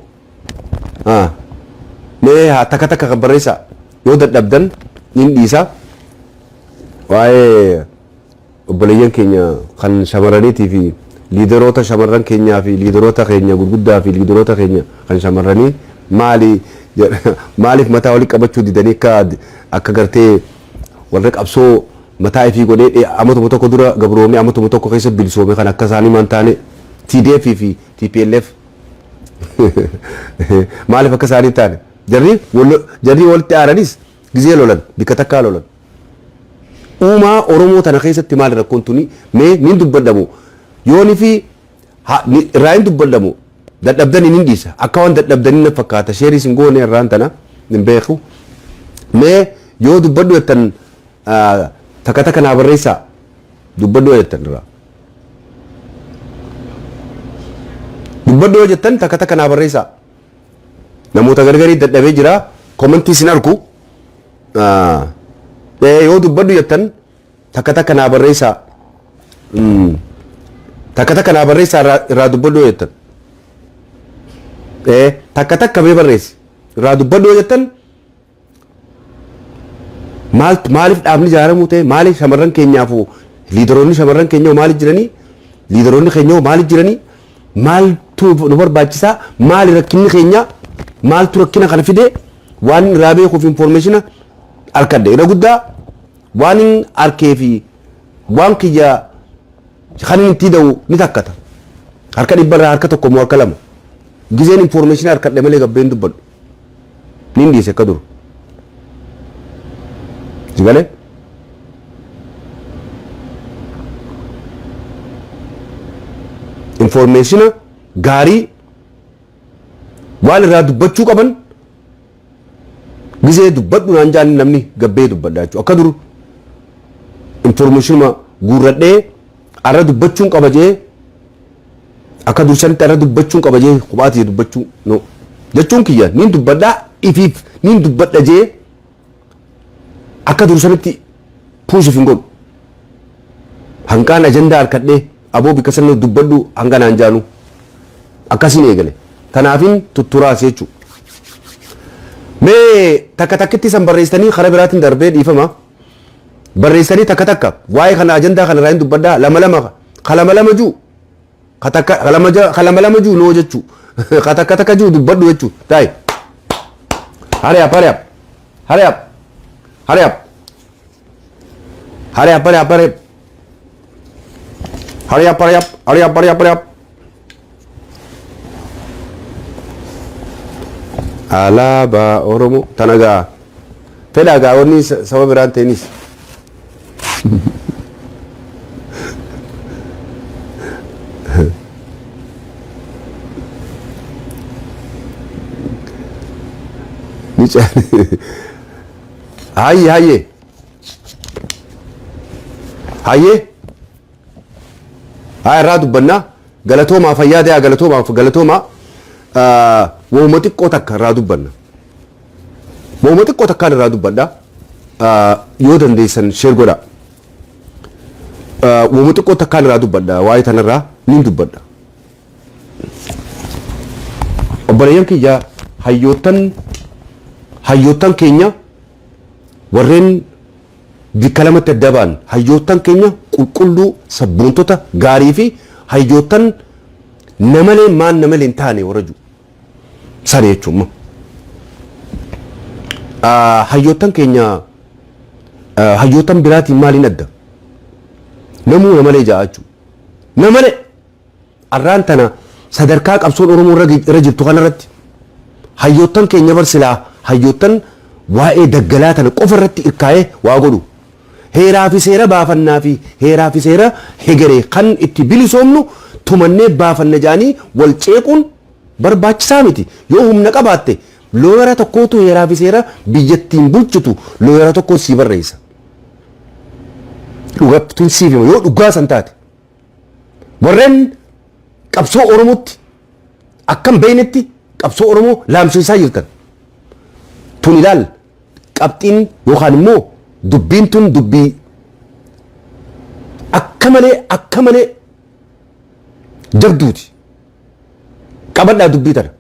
mee haa takka takka kan barreessaa, yoo dadhabdan nin dhiisa. Waa'ee obboleeyyan keenya kan shamarraniitii fi leaderoota shamarran keenyaa fi leaderoota keenya gurguddaa fi leaderoota keenya kan shamarranii maali, maaliif mataa walii qabachuu didanii akka gartee warra qabsoo mataa ifii godhee amatuma tokko dura gabroomee amatuma tokko keessa bilisoome kan akka isaanii maan taane, TDF fi TPLF maaliif akka isaanii taane? Jarri walitti aaranis gizee lolan bikka takkaa lolan. Uumaa Oromoo tana keessatti maali rakkoon tuni? Mee nin dubbadhamu yooni fi irraa hin dubbadhamu, dadhabdanii nin dhiisa. Akka waan dadhabdanii na fakkaata. Shareis hin goone irraan tana hin beeku. Mee yoo dubbadhu jettan takka takka naa barreessaa, dubbadhu yoo jettan. Irraa dubbadhu yoo jettan takka takka naa barreessaa. Namoota gargarii dadhabee jira, commentii sin arku. Yoo dubbadhu jettan takka takka naa barreessaa. Takka takka naa barreessaa, irraa dubbadhu yoo jettan. Takka takka mee barreessi, irraa dubbadhu yoo jettan. Maaltu maaliif dhaabni ijaaramuu ta'e? Maaliif shamarran keenyaaf leaderoonni shamarran keenya maaliif jiranii? Leaderoonni keenya maaliif jiranii? Maaltu nu barbaachisaa? Maali rakkinni keenya? Maaltu rakkina kana fide? Waan irraa beekuuf information harkadhe irra guddaa waan hin arkee fi waan kiyya kan inni itti da'u ni takkata. Harka 100 irraa harka tokko moo harka lama. Gizeen information harkadhe malee gabbeen dubbadhu. Nin dhiise akka dur. Si galee? Information gaarii waan irraa dubbachuu qaban gizee dubbadhu naan jaan namni gabbee dubbadha jechuudha. Akka dur informationuma guurradhee arra dubbachuun qaba jee, akka dursanitti arra dubbachuun qaba jee kophaati dubbachuu no jechuun kiyya nin dubbadhaa, ifiif nin dubbadha jee akka dursanitti push hin godhu. Hanqaan ajandaa harkadhee aboo bikka sanatti dubbadhu hanga naan jaanu akkasiin eegale. Tanaafin tutturaas jechuudha. Mee takka takkitti san barreessitanii karaa biraatiin darbee, dhiifama. Barreessanii takka takka waa'ee kana ajandaa kana irraa hin dubbadhaa, lama lama ka lama lama juu ka takka ka lama ka lama lama juu noo jechuu, ka takka takka juu dubbadhu jechuu taayi. Hurry up, hurry up, hurry up, hurry up, hurry up, hurry up, hurry up, hurry up, hurry up, hurry up, hurry up, hurry up. Alaabaa Oromoo tana gaa fedhaa gaa wanni saba biraan ta'enis. Ni Hayye, hayye. Hayye. Haa, irraa dubbannaa. Galatoomaa, fayyaa ta'aa, galatoomaa, galatoomaa. Waanuma xiqqoo takka irraa dubbanna. Waanuma xiqqoo takkaan irraa dubbadha. Yoo dandeessan share godhaa. Waanuma xiqqoo takkaan irraa dubbadha. Waa'ee tanarraa nin dubbadha. Obboleeyyan kiyya, hayyoottan keenya warreen bikka lamatti adda ba'an, hayyoottan keenya qulqulluu sabboontota gaarii fi hayyoottan namalee maan namalee hin taane warra jiru sana jechuun. Hayyoottan keenya hayyoottan biraatiin maaliin adda? Namuu namalee ja'a jechuudha. Namalee arraan tana sadarkaa qabsoon Oromoo irra jirtu kanarratti hayyoottan keenya bar silaa hayyoottan waa'ee daggalaa tana qofa irratti irkaa'ee waa godhu. Heeraa fi seera baafannaa fi heeraa fi seera hegeree kan itti bilisoomnu tumannee baafanna jedhanii wal ceequun barbaachisaa miti. Yoo humna qabaatte lawyera tokkootu heeraa fi seera biyyattiin bulchitu lawyera tokko sii barreessa. Dhugattuun siif hima yoo dhugaa san taate. Warreen qabsoo Oromootti akkam beeynetti qabsoo Oromoo laamsheessaa jirtan. Tun ilaal, qabxiin yookaan immoo dubbiin tun dubbii akka malee jabduuti. Qabadhaa dubbii tana.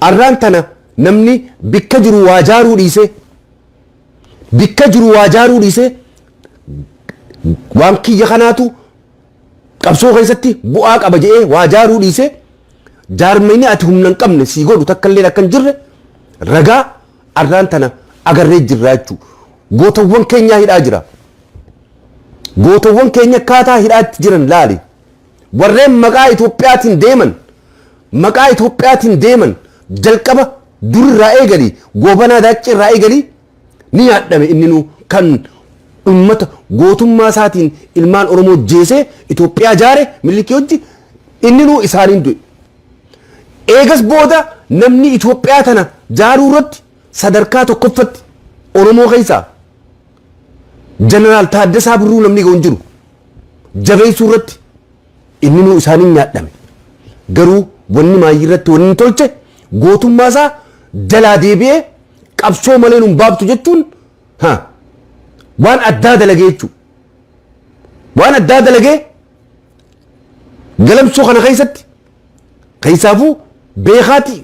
Arraan tana namni bikka jiru waa jaaruu dhiisee, bikka jiru waa jaaruu dhiisee, waan kiyya kanaatu qabsoo keessatti bu'aa qaba jedhee waa jaaruu dhiisee, jaarmeyni ati humna hin qabne sii godhu takka illee akka hin jirre ragaa arraan tana agarree jirra jechuudha. Gootawwan keenyaa hidhaa jira. Gootawwan keenya akkaataa hidhaatti jiran laali. Warreen maqaa Itoophiyaatiin deeman, maqaa Itoophiyaatiin deeman, jalqaba durirraa eegalii, Goobanaa Daaccee irraa eegalii ni yaadhame. Inni nu kan ummata gootummaa isaatiin ilmaan Oromoo jeesee Itoophiyaa jaare Minilikii hojji inni nu isaaniin du'e. Eegas booda namni Itoophiyaa tana jaaruu irratti sadarkaa tokkoffatti Oromoo keessaa Jeneraal Taaddasaa Birruu namni ga'u hin jiru. Jabeessuu irratti inni nu isaaniin nyaadhame. Garuu wanni maayii irratti wanni inni tolche gootummaa isaa jalaa deebi'ee qabsoo malee nun baaftu jechuun ha waan addaa dalagee jechuudha. Waan addaa dalagee galamsoo kana keessatti keessaafuu beekaati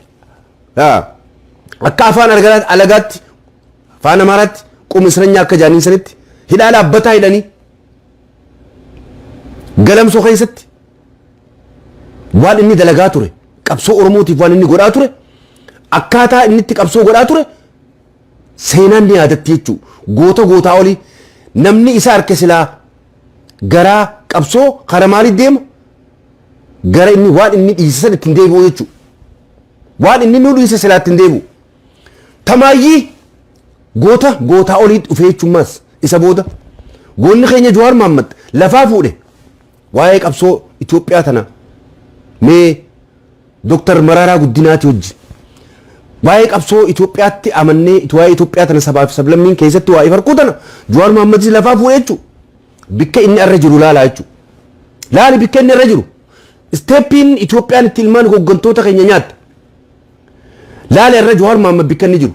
akka afaan alagaatti, afaan Amaaraatti. Qumisranyaa akka jaaniin sanitti hidhaa dhaabbataa hidhanii Galamsoo keessatti waan inni dalagaa ture, qabsoo Oromootiif waan inni godhaa ture, akkaataa inni itti qabsoo godhaa ture seenaan ni yaadatti jechuudha. Goota gootaa olii namni isa harka silaa garaa qabsoo kara maalii deema? Gara inni waan inni dhiise san ittiin deebi'u jechuudha. Waan inni nu dhiise silaa ittiin deebi'u. Tamaayyii goota gootaa olii dhufee jechuun isa booda goonni keenya Jawaar Mahaammad lafaa fuudhe waa'ee qabsoo Itoophiyaa tana mee Dooktar Mararaa Guddinaati wajjin waa'ee qabsoo Itoophiyaatti amannee waa'ee Itoophiyaa tana sabaa fi sablammiin keessatti waa'ee farquu tana Jawaar Mahammadis lafaa fuudhe jechuudha. Bikka inni irra jiru laalaa jechuudha. Laali bikka inni irra jiru. Step iin Itoophiyaan itti ilmaan hooggantoota keenya nyaatte. Laala irra Jawaar Mahammad bikka inni jiru.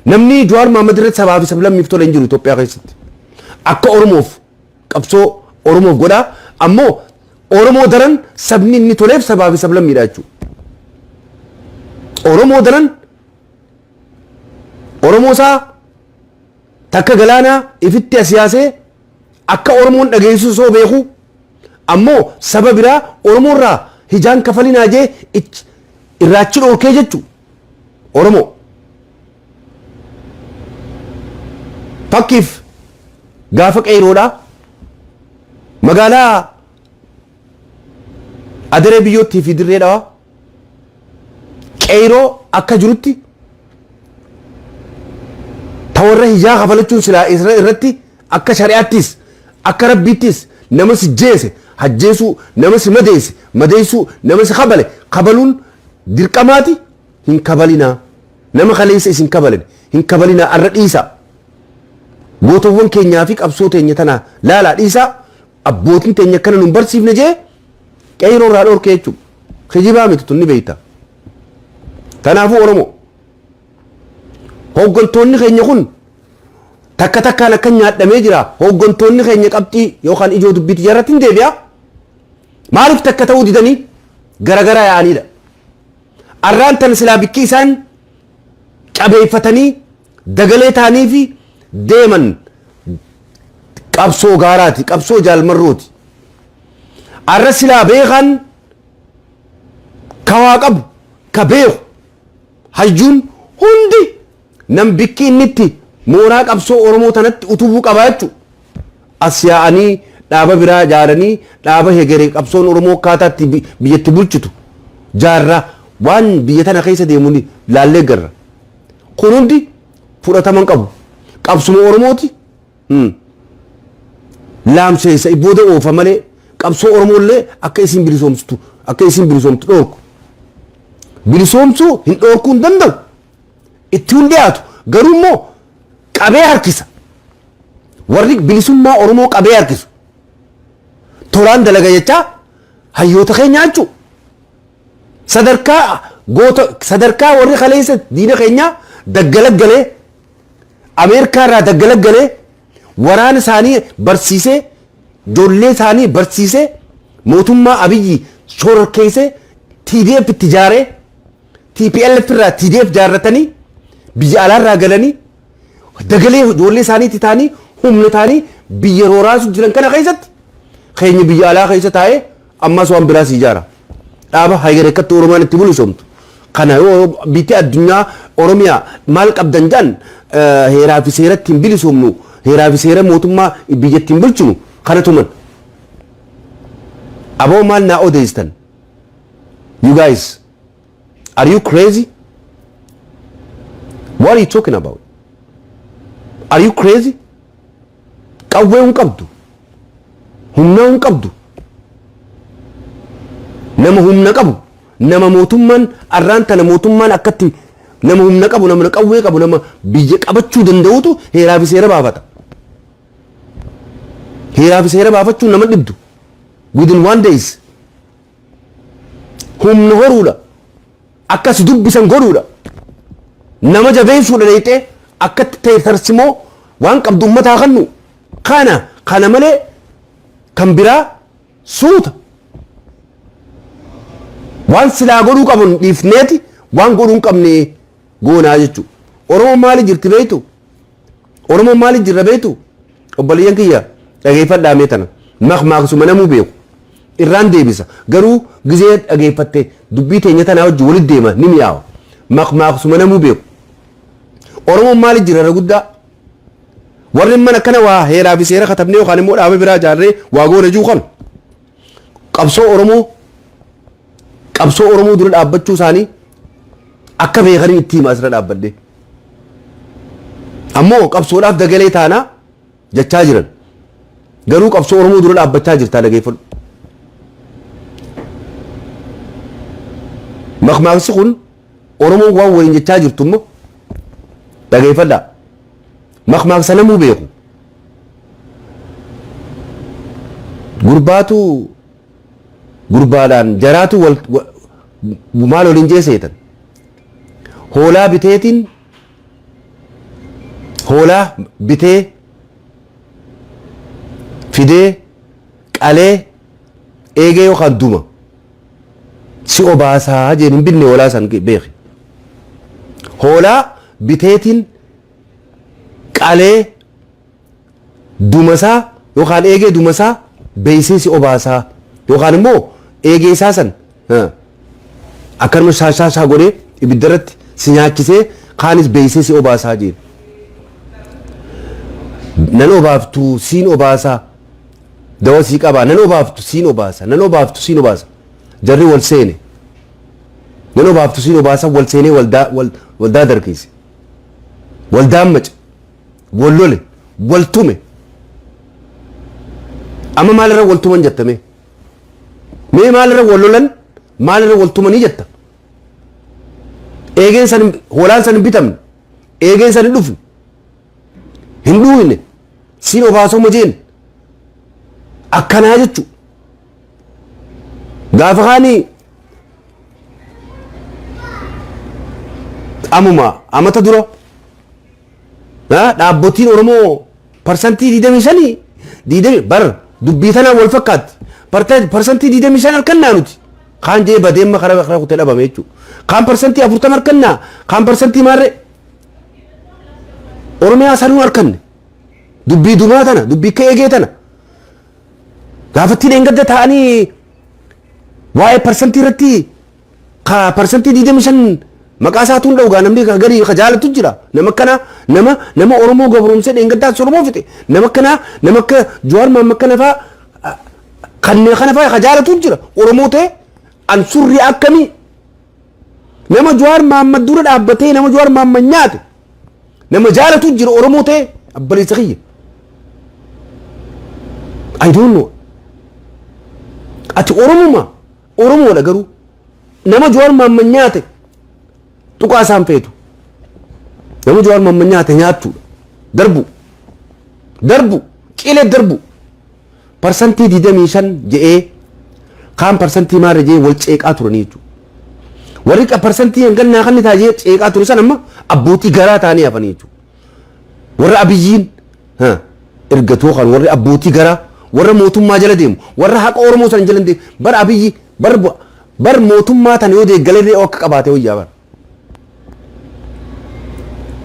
Namni Jawaar Mahammad irratti sabaa fi sablammiif tola hin jiru Itoophiyaa keessatti. Akka Oromoof qabsoo Oromoof godhaa, ammoo Oromoo daran sabni inni toleef sabaa fi sablammiidha jechuudha. Oromoo daran Oromoo isaa takka galaanaa ifitti as yaasee akka Oromoon dhageessu osoo beeku, ammoo saba biraa Oromoo irraa hijaan kafalinaa jee irraachi dhoorkee jechuudha. Oromoo. Fakkiif gaafa qeeroodhaa magaalaa Adaree Biyyoottii fi Dirree Dhawaa qeeroo akka jirutti ta warra hijaa kafalachuun silaa irratti akka shari'aattis akka rabbiittis nama si jeese hajjeesuu, nama si madeesse madeessuu, nama si kabale kabaluun dirqamaati. Hin kabalinaa, nama kaleessa isin kabalan hin kabalinaa, arra dhiisaa, gootowwan keenyaa fi qabsoo teenya tanaa laalaa dhiisaa, abbootiin teenya akkana nun barsiifne jee qeyroo irraa dhorkee jechuudha. Kijibaa miti tun, ni beekta. Kanaafuu Oromoo, hooggantoonni keenya kun takka takkaan akka nyaadhamee jira. Hooggantoonni keenya qabxii yookaan ijoo dubbiitti jarratti hin deebi'a. Maaliif takka ta'uu didanii garagaraa yaa'aniidha? Arraan tan silaa bikki isaan qabeeffatanii dagalee ta'anii fi deeman qabsoo gaaraati, qabsoo jaalmarrooti. Arra silaa beekan ka waa qabu, ka beeku, hayyuun hundi nam bikki inni itti mooraa qabsoo Oromoo tanatti utubuu qaba jechuudha. As yaa'anii dhaaba biraa ijaaranii dhaaba hegeree qabsoon Oromoo akkaataa itti biyyatti bulchitu jaarraa waan biyya tana keessa deemu ni laallee garra. Kun hundi fudhatama hin qabu. Qabsuma Oromooti. Laamseessa booda oofa malee qabsoo Oromoo illee akka isin bilisoomtu dhoorku. Bilisoomsuu hin dhoorkuu hin danda'u. Itti hin dhiyaatu. Garuu immoo qabee harkisa. Warri bilisummaa Oromoo qabee harkisu. Tolaan dalaga jechaa hayyoota keenya jechuudha. Sadarkaa goota, sadarkaa warri kaleessa diina keenyaa daggalaggalee, Ameerikaa irraa daggalaggalee, waraana isaanii barsiisee, ijoollee isaanii barsiisee, mootummaa Abiyyi shororkeessee, TDF itti ijaaree, TPLF irraa TDF jaarratanii, biyya alaarraa galanii dagalee ijoollee isaaniitti ta'anii humna ta'anii biyya rooraasu jiran kana keessatti keenya biyya alaa keessa taa'ee ammas waan biraas ijaara. Dhaaba haygarekkatti Oromaan itti bilisoomtu. Kana yoo biyyi addunyaa Oromiyaa maal qabdan jedhan, heeraa fi seera ittiin bilisoomnu, heeraa fi seera mootummaa biyya ittiin bulchinu kana tuman. Aboo, maal naa odeessitan? You guys, are you crazy? What are you talking about? Are you crazy? Qawwee hin qabdu. Humna hin qabdu. Nama humna qabu, nama mootummaan arraan tana mootummaan akkatti nama humna qabu, nama qawwee qabu, nama biyya qabachuu danda'utu heeraa fi seera baafata. Heeraa fi seera baafachuun nama dhibdu. Within one days. Humna horuudha. Akkas dubbisan godhuudha. Nama jabeessuudha dheeyxee akkatti ta'e tarsimoo waan qabdu ummataa kannu. Kana malee kan biraa suuta. Waan silaa godhuu qaban dhiifneeti waan godhuu hin qabne goonaa jechuudha. Oromoon maali jirti beektu? Oromoon maaliif jirra beektu? Obboleeyyan kiyya, dhageeffadhaa mee tana. Maqmaaqsuma namuu beeku. Irraan deebisa. Garuu gizee dhageeffatte dubbii teenya tanaa wajjin walitti deema, ni mi'aawa. Maqmaaqsuma namuu beeku. Oromoon maaliif jira irra guddaa? Warri mana akkana waa heeraa fi seera katabnee yookaan immoo dhaaba biraa ijaarree waa goone jiru kana. Qabsoo Oromoo dura dhaabbachuu isaanii akka beekanii itti hima asirra dhaabbadhee. Ammoo qabsoodhaaf dagalee taanaa jechaa jiran. Garuu qabsoo Oromoo dura dhaabbachaa jirtaa, dhageeffadhu. Maqmaaqsi kun Oromoon waan waliin jechaa jirtu immoo dhageeffadhaa. Maqmaaqsa namuu beeku. Gurbaatu gurbaadhaan jaraatu wal maal waliin jeeseetan. Hoolaa biteetiin, hoolaa bitee fidee qalee, eegee yookaan duma si obaasaa jeen. Hin binne hoolaa san, beeki. Hoolaa biteetiin qalee, dumasaa yookaan eegee dumasaa beeysee si obaasaa, yookaan immoo eegee isaa san akkanuma shaashaa godhee ibidda irratti si nyaachisee, kaanis beeysee si obaasaa jeen. Nan obaaftu, siin obaasaa, dawa sii qabaa, nan obaaftu, siin obaasa, nan obaaftu, siin obaasa. Jarri wal seene. Nan obaaftu, siin obaasa wal seenee waldaa waldaa darkiise, waldaan mace, wal lole, wal tume. Amma maalirra wal tuman jettame? Mee maalirra wal lolan, maalirra wal tumanii jetta? Eegeen san, hoolaan san hin bitamne, eegeen san hin dhufne, hin dhuuyne, siin obaasoma jeen. Akkanaa jechu. Gaafa kaanii amuma amata dura dhaabbotiin Oromoo 25%, diidamii bar dubbii tanaan wal fakkaatti. 25% harkannaa nuti. Kaan jee badeemma karaa kutee dhabame jechuudha. Kaan 40% harkannaa, kaan parsantii maarree. Oromiyaa sanuu harkanne. Dubbii dumaa tana, dubbii akka eegee tana. Gaafattiin eengadda ta'anii waa'ee parsantii irratti ka 25% maqaa isaatuun dha'u gaa, namni gadi ka jaalatu jira. Nama akkana, nama Oromoo gabroomsee dheengaddaas Oromoo fixe. Nama akkanaa, nama akka Jawaar Mahammad kana fa'aa, kanneen kana fa'aa ka jaalatu jira. Oromoo ta'e an surrii akkamii nama Jawaar Mahammad dura dhaabbatee, nama Jawaar Mahammad nyaate nama jaalatu jira Oromoo ta'e, abbaleessa kiyya. I don't know. Ati Oromuma, Oromoodha, garuu nama Jawaar Mahammad nyaate tuqaa isaan feetu. Nama Jawaar Mahammad nyaate nyaattuudha. Darbu. Darbu. Qilee darbu. 25% je'ee, kaan parsantii maarra jee wal ceeqaa turanii jechuudha. Warri parsantii hangannaa kan ta'a jee ceeqaa ture san amma abbootii garaa ta'anii hafanii jechuudha. Warra Abiyyiin ergatoo kan warri abbootii garaa, warra mootummaa jala deemu, warra haqa Oromoo san jala deemu, bar Abiyyi bar mootummaa tana yoo deeggalee akka qabaate wayyaa bar.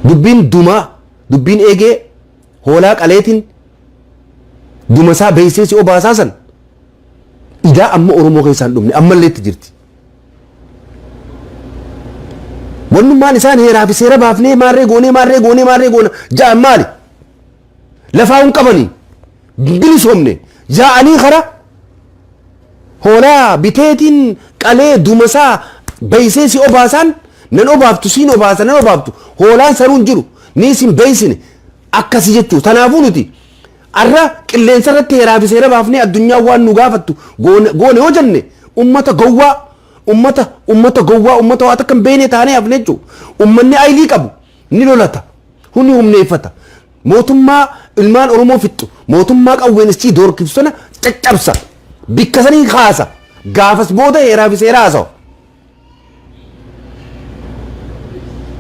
Dubbiin dumaa, dubbiin eegee hoolaa qaleetiin dumasaa beeksee si obaasaa san idaa amma Oromoo keessaa hin dhumne, ammallee itti jirti. Wannummaan isaan heeraa fi seera baafnee maarree goonee maarree goonee maarree goona ja'an maali? Lafaa hin qabanii, bilisoomne yaa'anii kara hoolaa biteetiin qalee dumasaa beeksee si obaasaan, nan obaaftu, siin obaasa, nan obaaftu, hoolaan sanuun jiru ni isin beeksine akkasi jechuu. Tanaafuu nuti arra qilleensa irratti heeraa fi seera baafnee addunyaa waan nu gaafattu goone yoo jenne, ummata gowwaa, ummata gowwaa, ummata waa takka hin beekne taanee hafne jechuudha. Ummanni aylii qabu ni lolata, huni humneeffata. Mootummaa ilmaan Oromoo fixxu, mootummaa qawween isii doorkiftu sana caccabsa. Bikka sanii kaasa. Gaafas booda heeraa fi seera haasawa.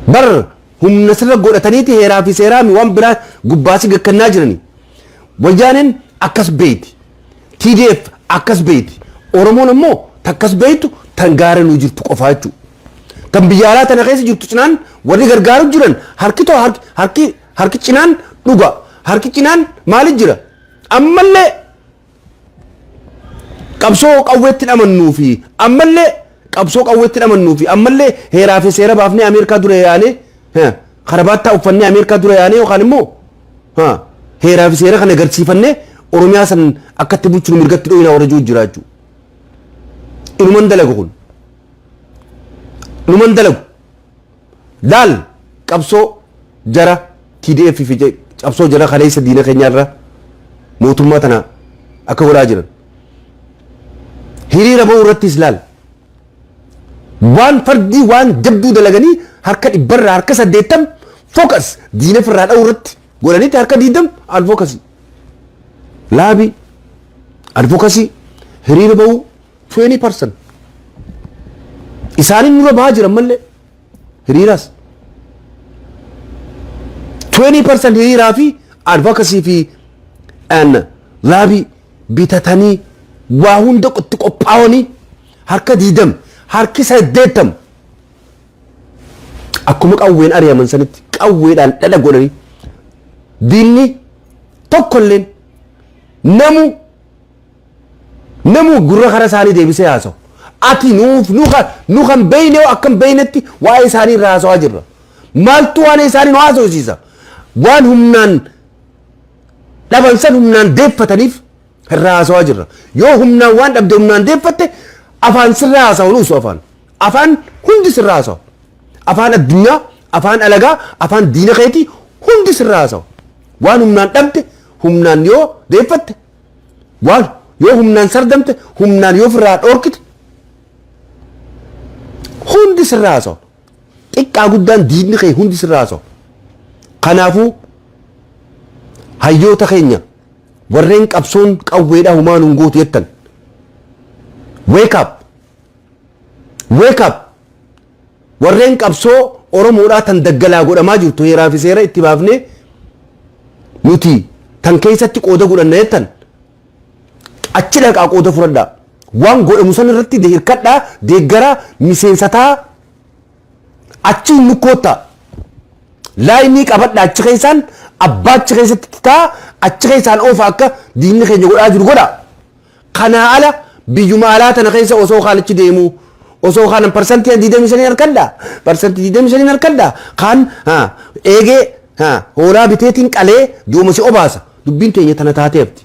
Bar humna sirra godhataniiti heeraa fi seeraa mi waan biraa gubbaasi gakkannaa jiranii. Wayyaaneen akkas beeyti. TDF akkas beeyti. Oromoon ammoo takkas beeytu tan gaara nuu jirtu qofaa jechuudha. Tan biyya alaa tana keessa jirtu cinaan warri gargaaru jiran harki too harki harki Harki cinaan dhuga. Harki cinaan maali jira? Ammallee qabsoo qawweetti dhamannuu fi ammallee qabsoo qawweetti dhamannuu fi ammallee heeraa fi seera baafnee Ameerikaa dura yaanee, karabaattaa uffannee Ameerikaa dura yaanee, yookaan immoo heeraa fi seera kana agarsiifannee Oromiyaa san akkatti bulchinu mirgatti dhoyinaa warra jiru jira jechuudha. Inuman dalagu kun. Inuman dalagu. Laal, qabsoo jara TDF fi qabsoo jara kaleessa diina keenyaarra mootummaa tana akka godhaa jiran. Hiriira ba'uu irrattis laal. Waan fardii waan jabduu dalaganii harka 100rraa harka 80 focus diina ofirraa dha'uu irratti godhanitti, harka 20 advocacy. Lobby, advocacy, hiriira ba'uu 20%. Isaanin nurra bahaa jiran mallee hiriiraas. 20% hiriiraa fi advocacy fi lobby bitatanii waa hunda itti qophaa'anii harka 20, harki 80 akkuma qawween ari'aman sanitti qawweedhaan dhadha godhanii diinni tokkolleen namu gurra kara isaanii deebisee haasa'u. Ati nuuf nu kan beeyne akkam beeynetti waa'ee isaanii irraa haasawaa jirra. Maaltu waan isaanii nu haasawsiisa? Waan humnaan dhaban san humnaan deeffataniif irraa haasawaa jirra. Yoo humnaan waan dhabde humnaan deeffatte, afaan sirraa haasa'u nuusu afaan. Afaan hundi sirraa haasa'u. Afaan addunyaa, afaan alagaa, afaan diina keetii hundi sirraa haasa'u. Waan humnaan dhabde humnaan yoo deeffatte, waan yoo humnaan sardamte humnaan yoo ofirraa dhoorkite, hundi sirraa haasa'u. Xiqqaa guddaan diinni kee hundi sirraa haasa'u. Kanaafuu hayyoota keenya warreen qabsoon qawweedhaa humaan hin gootu jettan, wake up, wake up! Warreen qabsoo Oromoodhaa tan daggalaa godhamaa jirtu heeraa fi seera itti baafnee nuti tan keessatti qooda godhanna jettan, achi dhaqaa qooda fudhadhaa. Waan godhamu san irratti hirkadhaa, deeggaraa, miseensataa, achi nu koottaa. Laayinii qabadhaa, achi keessaan abbaa achi keessatti taa, achi keessaan oofa, akka diinni keenya godhaa jiru godha. Kanaa ala biyyuma alaa tana keessa osoo kaan achi deemu, osoo kaan 25% harkadha, 25% harkadha, kaan eegee hoolaa biteetiin qalee jooma si obaasa. Dubbiin teenya tana taateefti.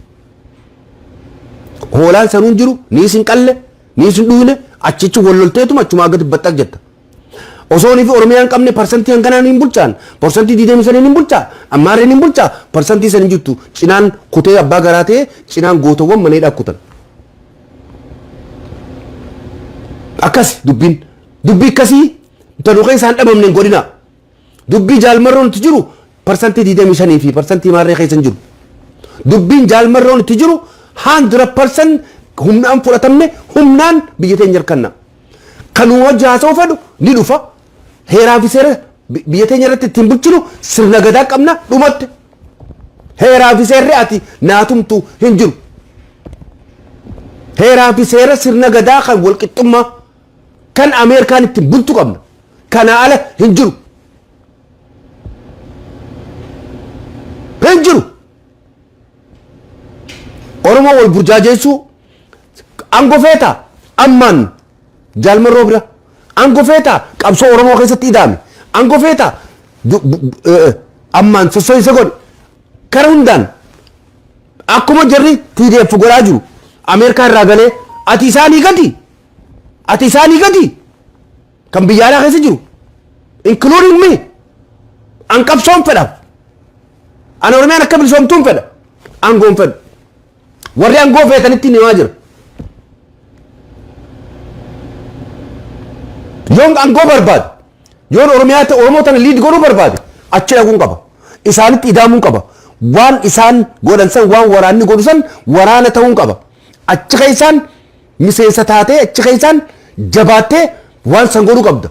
Hoolaan sanuun jiru ni isin qalle ni isin dhuyne, achichi wallolteetuma achumaa gadi baxxaq jetta. Osoo fi Oromiyaan hin qabne parsantii hanganaan hin bulchaan, 25% hin bulchaa, ammaarreen hin bulchaa, parsantii san hin jirtu. Cinaan kutee abbaa garaa ta'ee cinaan gootawwan maneedhaa kutan. Akkas dubbiin dubbii akkasii tanuu keessaan dhabamne hin godhina. Dubbii Jaalmarroon itti jiru 25% fi parsantii maarree keessa hin jiru. Dubbiin Jaalmarroon itti jiru 100% humnaan fudhatamne, humnaan biyya teenya harkanna. Kanuma wajji haasa'uu fedhu ni dhufa. Heeraa fi seera biyya teenya irratti ittiin bulchinu sirna gadaa qabna, dhumatte. Heeraa fi seerri ati naatumtu hin jiru. Heeraa fi seera sirna gadaa kan walqixxummaa kan Ameerikaan ittiin bultu qabna. Kana ala hin jiru. Hin jiru. Oromoo wal burjaajeessuu aangoo feetaa, ammaan Jaalmarroo bira aangoo feetaa, qabsoo Oromoo keessatti ida'ame aangoo feetaa, ammaan sosso'insa godhe kara hundaan akkuma jarri TDF godhaa jiru Ameerikaa irraa galee. Ati isaanii gadi, ati isaanii gadi kan biyya alaa keessa jiru, including me. An qabsoon fedha, an Oromiyaan akka bilisoomtuun fedha, aangoon fedha. Warri aangoo feetanitti himaa jira. Yoon aangoo barbaade, yoon Oromiyaa Oromoo tana lead godhuu barbaade, achi dhaquun qaba, isaanitti idaamuun qaba, waan isaan godhan san, waan waraanni godhu san waraana ta'uun qaba. Achi keessaan miseensa taatee, achi keessaan jabaattee waan san godhuu qabda.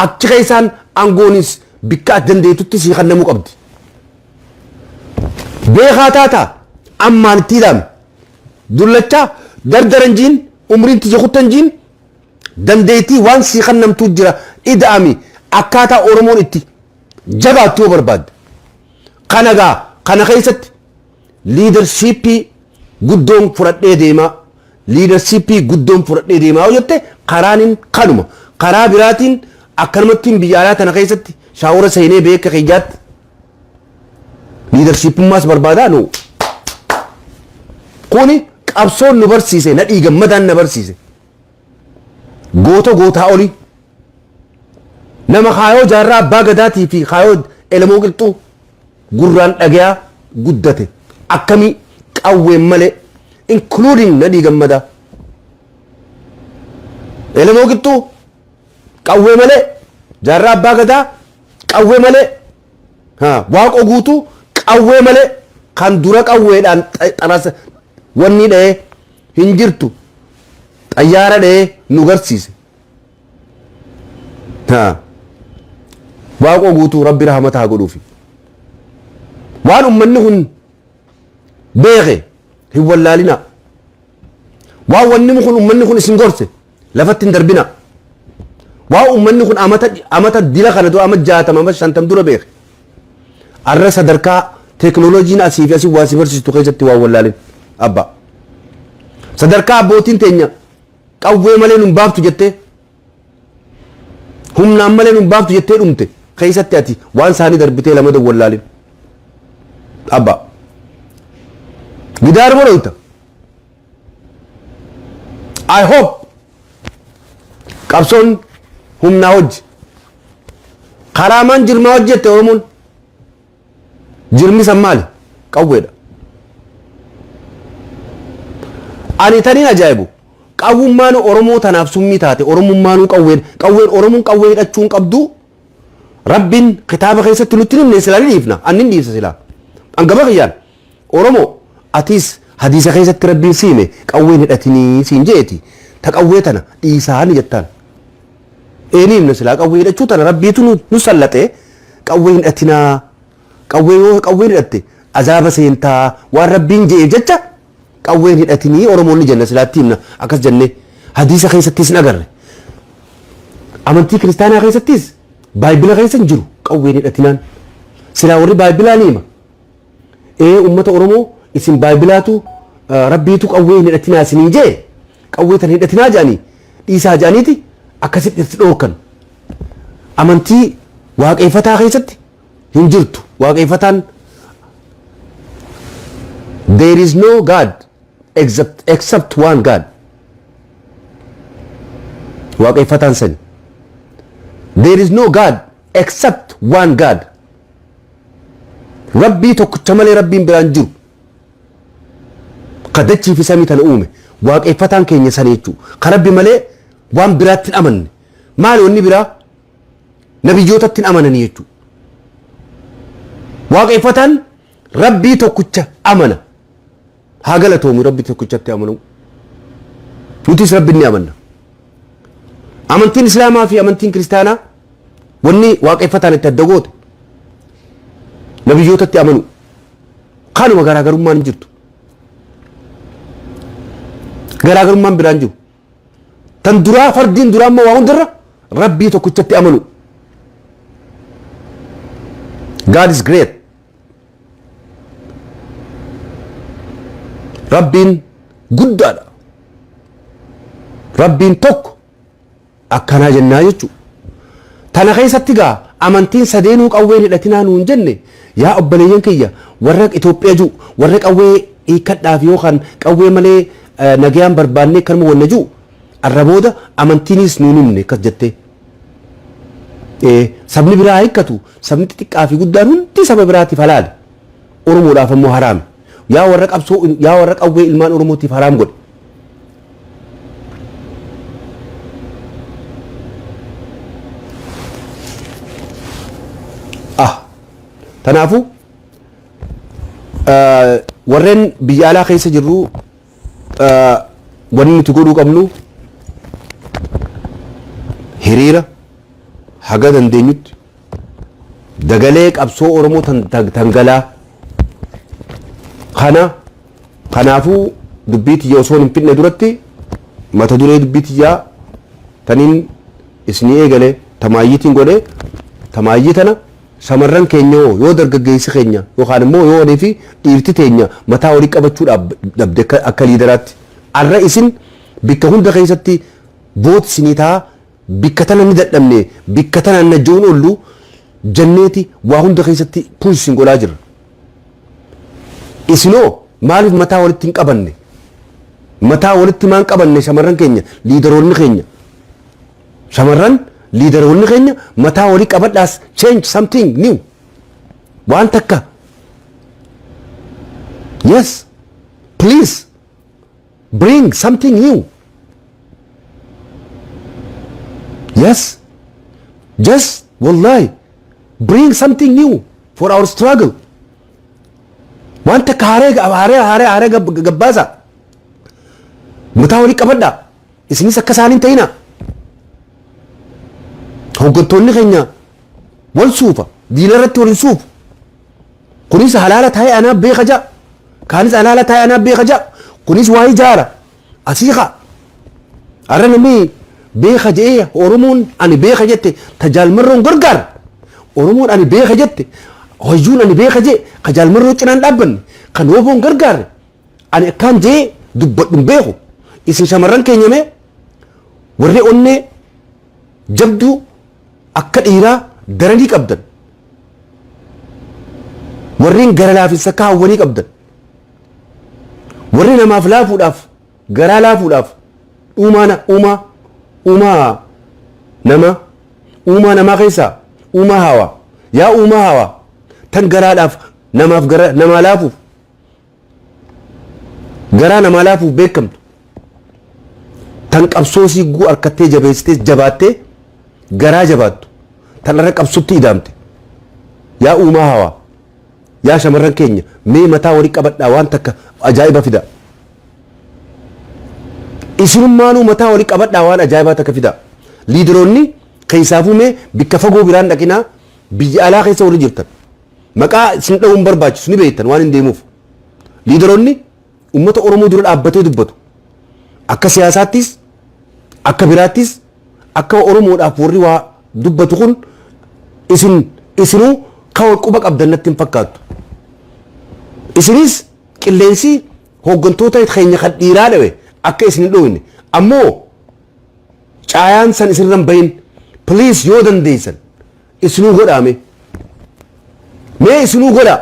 Achi keessaan aangoonis bikka ati dandeettutti sii kennamuu qabdi. Beekaa taataa ammaan itti hidhame dullachaa dardaran jiin umriin tiyya kuttan jiin dandeettii waan sii kennamtuu jira. Ida'ami akkaataa Oromoon itti jabaattu yoo barbaadde. Kana gaa kana keessatti leadership guddoon fudhadhee deemaa, leadership guddoon fudhadhee deemaa yoo jette, karaanin kanuma. Karaa biraatiin akkanumattiin biyya alaa tana keessatti shower seenee beeka kiyyaatti leadershipummaas barbaadaa nu. Kuni qabsoon nu barsiise, Nadhii Gammadaan na barsiise. Goota gootaa olii. Nama kaayoo Jaarraa Abbaa Gadaatii fi kaayoo Elemoo Qilxuu gurraan dhagayaa guddate, akkamii qawween malee, including Nadhii Gammadaa. Elemoo Qilxuu qawwee malee, Jaarraa Abbaa Gadaa qawwee malee, Waaqoo Guutuu qawwee malee. Kan dura qawweedhaan xarasa wanni dha'ee hin jirtu, xayyaara dha'ee nu garsiise. Waaqoo Guutuu Rabbi rahmata haa godhuufi. Waan ummanni kun beeke hin wallaalina. Waan wanni kun ummanni kun isin gorse lafatti hin darbina. Waan ummanni kun amata amata dila kana dura, ama 60, ama 50 dura beeke. Arra sadarkaa teekinooloojiin asii fi asii waa si barsiistu keessatti waan wallaalin. Abbaa. Sadarkaa abbootiin teenya qawwee malee nun baaftu jettee, humnaan malee nun baaftu jettee dhumte keessatti, ati waan isaanii darbitee lama wallaalin. Abbaa. Gidaar boroyta. I hope qabsoon humnaa hojji. Karaa maan jirmaa hojjette Oromoon? Jirmi san maali? Qawweedha. Ani taniin ajaa'ibu, qawwummaan Oromoo tanaaf summii taate. Oromummaanuu qawween, qawween Oromoon qawwee hidhachuu hin qabdu. Rabbiin kitaaba keessatti nutti himne, silaa ni dhiifna. Anni hin dhiifsa silaa. An gama kiyyaan Oromoo atiis hadiisa keessatti Rabbiin siime qawween hidhatinii siin jeeti, ta qawwee tana dhiisaa ni jettaan. Ee, ni himna silaa. Qawwee hidhachuu tana Rabbiitu nu sallaxee, qawwee hidhatinaa, qawwee yoo qawween hidhatte azaaba seentaa waan Rabbiin je'eef jecha qawween hidhatinii Oromoonni jenna, silaatti himna. Akkas jennee hadiisa keessattis hin agarre. Amantii kiristaanaa keessattis baayibila keessa hin jiru qawween hidhatinaan. Silaa warri baayibilaa ni hima. Ee, ummata Oromoo, isin baayibilaatu Rabbiitu qawwee hin hidhatinaa isiniin jee, qawwee tan hidhatinaa jedhanii dhiisaa jedhaniiti akkasitti itti dhoorkan. Amantii waaqeffataa keessatti hin jirtu. Waaqeffataan there is no God except one God. Waaqeffataan sani. There is no God except one God. Rabbii tokkicha malee Rabbiin biraan jiru. Ka dachii fi samii tana uume. Waaqeffataan keenya sana jechuudha. Ka Rabbi malee waan biraatti hin amanne. Maali wanni biraa? Nabiyyootatti hin amananii jechuudha. Waaqeffataan Rabbii tokkicha amana. Haa galatoomu Rabbi tokkichatti amanuu. Nutis Rabbi ni amanna. Amantiin Islaamaa fi amantiin Kiristaanaa wanni waaqeffataan itti adda goote nabiyyootatti amanu. Kanuma, garaagarummaan hin jirtu. Garaagarummaan biraan jiru. Tan duraa, fardiin duraa immoo waa hundarra Rabbii tokkichatti amanu. God is great. Rabbiin guddaadha. Rabbiin tokko akkanaa jennaa jechuudha. Tana keessatti gaa amantiin sadeenuu qawween hidhatinaa nuun jenne. Yaa obboleeyyan kiyya, warra Itoophiyaa jiru, warra qawwee hiikkadhaaf yookaan qawwee malee nagayaan barbaannee kanuma wanna jiru, arra booda amantiinis nuun himne akkas jettee. Sabni biraa hiikkatu, sabni xixiqqaa fi guddaan hundi saba biraatiif halaali. Oromoodhaaf ammoo haraami. Yaa warra qabsoo, yaa warra qawwee ilmaan Oromootiif haraam godhe. Ah, Kanaafuu warreen biyya alaa keessa jirru, wanni nuti godhuu qabnu hiriira haga dandeenyutti dagalee qabsoo Oromoo tangalaa kana. Kanaafuu dubbii tiyya osoo hin fidne duratti, mata duree dubbii tiyyaa taniin isinii eegale tamaayyiitiin godhe, tamaayyii tana Shamarran keenya hoo, yoo dargaggeessi keenya yookaan immoo yoo walii fi dhiirti teenya mataa walii qabachuu dhabde, akka leaderaatti arra isin bikka hunda keessatti vote isinii ta'a. Bikka tana ni dadhabne, bikka tana najjoon oollu jenneeti waa hunda keessatti push isin godhaa jirra. Isinoo maaliif mataa walitti hin qabanne? Mataa walitti maan qabanne? Shamarran keenya, leaderoonni keenya, shamarran leaderoonni keenya, mataa walii qabadhaas, change something new, waan takka. Yes, please bring something new. Yes, just wallahi, bring something new for our struggle. Waan takka haaree haaree haaree haaree gabbaasa. Mataa walii qabadhaa. Isinis akka isaaniin ta'ina. Hoggantoonni keenya wal suufa, diina irratti wal hin suufu. Kunis halaala taa'ee anaa beeka ja'a, kaanis halaala taa'ee anaa beeka ja'a, kunis waa ijaara asii kaa. Arra namni beeka je'ee, Oromoon ani beeka jette tajaalmarroon gargaara. Oromoon ani beeka jette, hoyyuun ani beeka jee ka jaalmarroo cinaan dhaabbanne, kan woboon gargaarre, ani akkaan jee dubbadhu hin beeku. Isin shamarran keenya, mee warri onnee jabduu akka dhiiraa daranii qabdan, warreen gara laafinsa akka hawwanii qabdan, warri namaaf laafuudhaaf, garaa laafuudhaaf, uumaa uumaa uumaa nama uumaa namaa keessaa uumaa hawaa, yaa uumaa hawaa tan garaadhaaf namaaf gara namaa laafuuf, garaa namaa laafuuf beekamtu, tan qabsoo sigguu harkattee jabeessitee jabaattee garaa jabaattu, tan irra qabsutti idaamte, yaa uumaa hawaa, yaa shamarran keenya, mee mataa walii qabadhaa, waan takka ajaa'iba fida. Isinummaanuu mataa walii qabadhaa, waan ajaa'ibaa takka fida. Leaderoonni keessaafuu, mee bikka fagoo biraan dhaqinaa, biyya alaa keessa warri jirtan, maqaa isin dha'uun barbaachisu, ni beektan waan hin deemuuf. Leaderoonni ummata Oromoo dura dhaabbatee dubbatu, akka siyaasaattis akka biraattis, akka Oromoodhaaf warri waa dubbatu kun, isin isinuu kan quba qabdan natti hin fakkaattu. Isinis qilleensi hooggantoota keenya kan dhiiraa dhawe akka isin hin dhoowwine, ammoo caayaan san isinirra hin bahin. Please, yoo dandeessan isinuu godhaame, mee isinuu godhaa.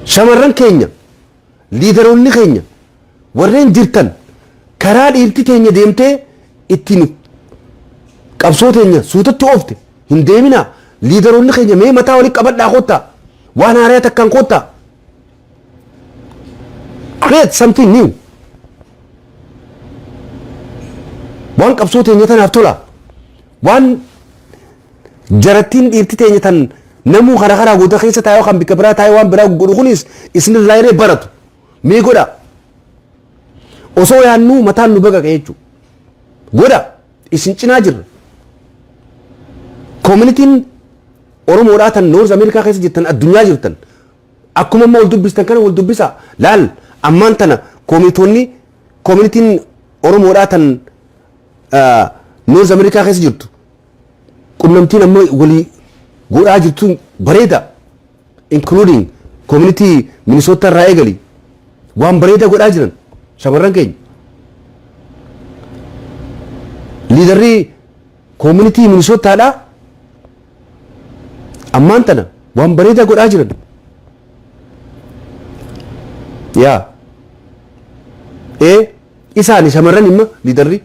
Shamarran keenya, leaderoonni keenya warreen jirtan, karaa dhiirti teenya deemtee ittiin qabsoo teenya suutatti oofte hin deeminaa. Leaderoonni keenya, mee mataa walii qabadhaa, kottaa, waan haaraa takkaan kottaa. Create something new, waan qabsoo teenya tanaaf tola, waan jarattiin dhiirti teenya tan namuu karaa karaa goota keessa taa'ee kan bikka biraa taa'ee waan biraa godhu kunis isinirraa illee baratu, mee godha. Osoo yaannuu mataan nu baqaqe jechuudha. Godha, isin cinaa jirra. Communityn Oromoodhaa tan North America keessa jirtan, addunyaa jirtan, akkuma amma wal dubbistan kana wal dubbisaa laal. Ammaan tana communitoonni, communityn Oromoodhaa tan North America keessa jirtu, qunnamtiin amma walii godhaa jirtu bareeda, including community Minnesota irraa eegali, waan bareeda godhaa jiran shamarran keenya. Leaderri community Minnesotaadhaa ammaan tana waan bareeda godhaa jiran. Yaa ee, isaani shamarran imma leaderri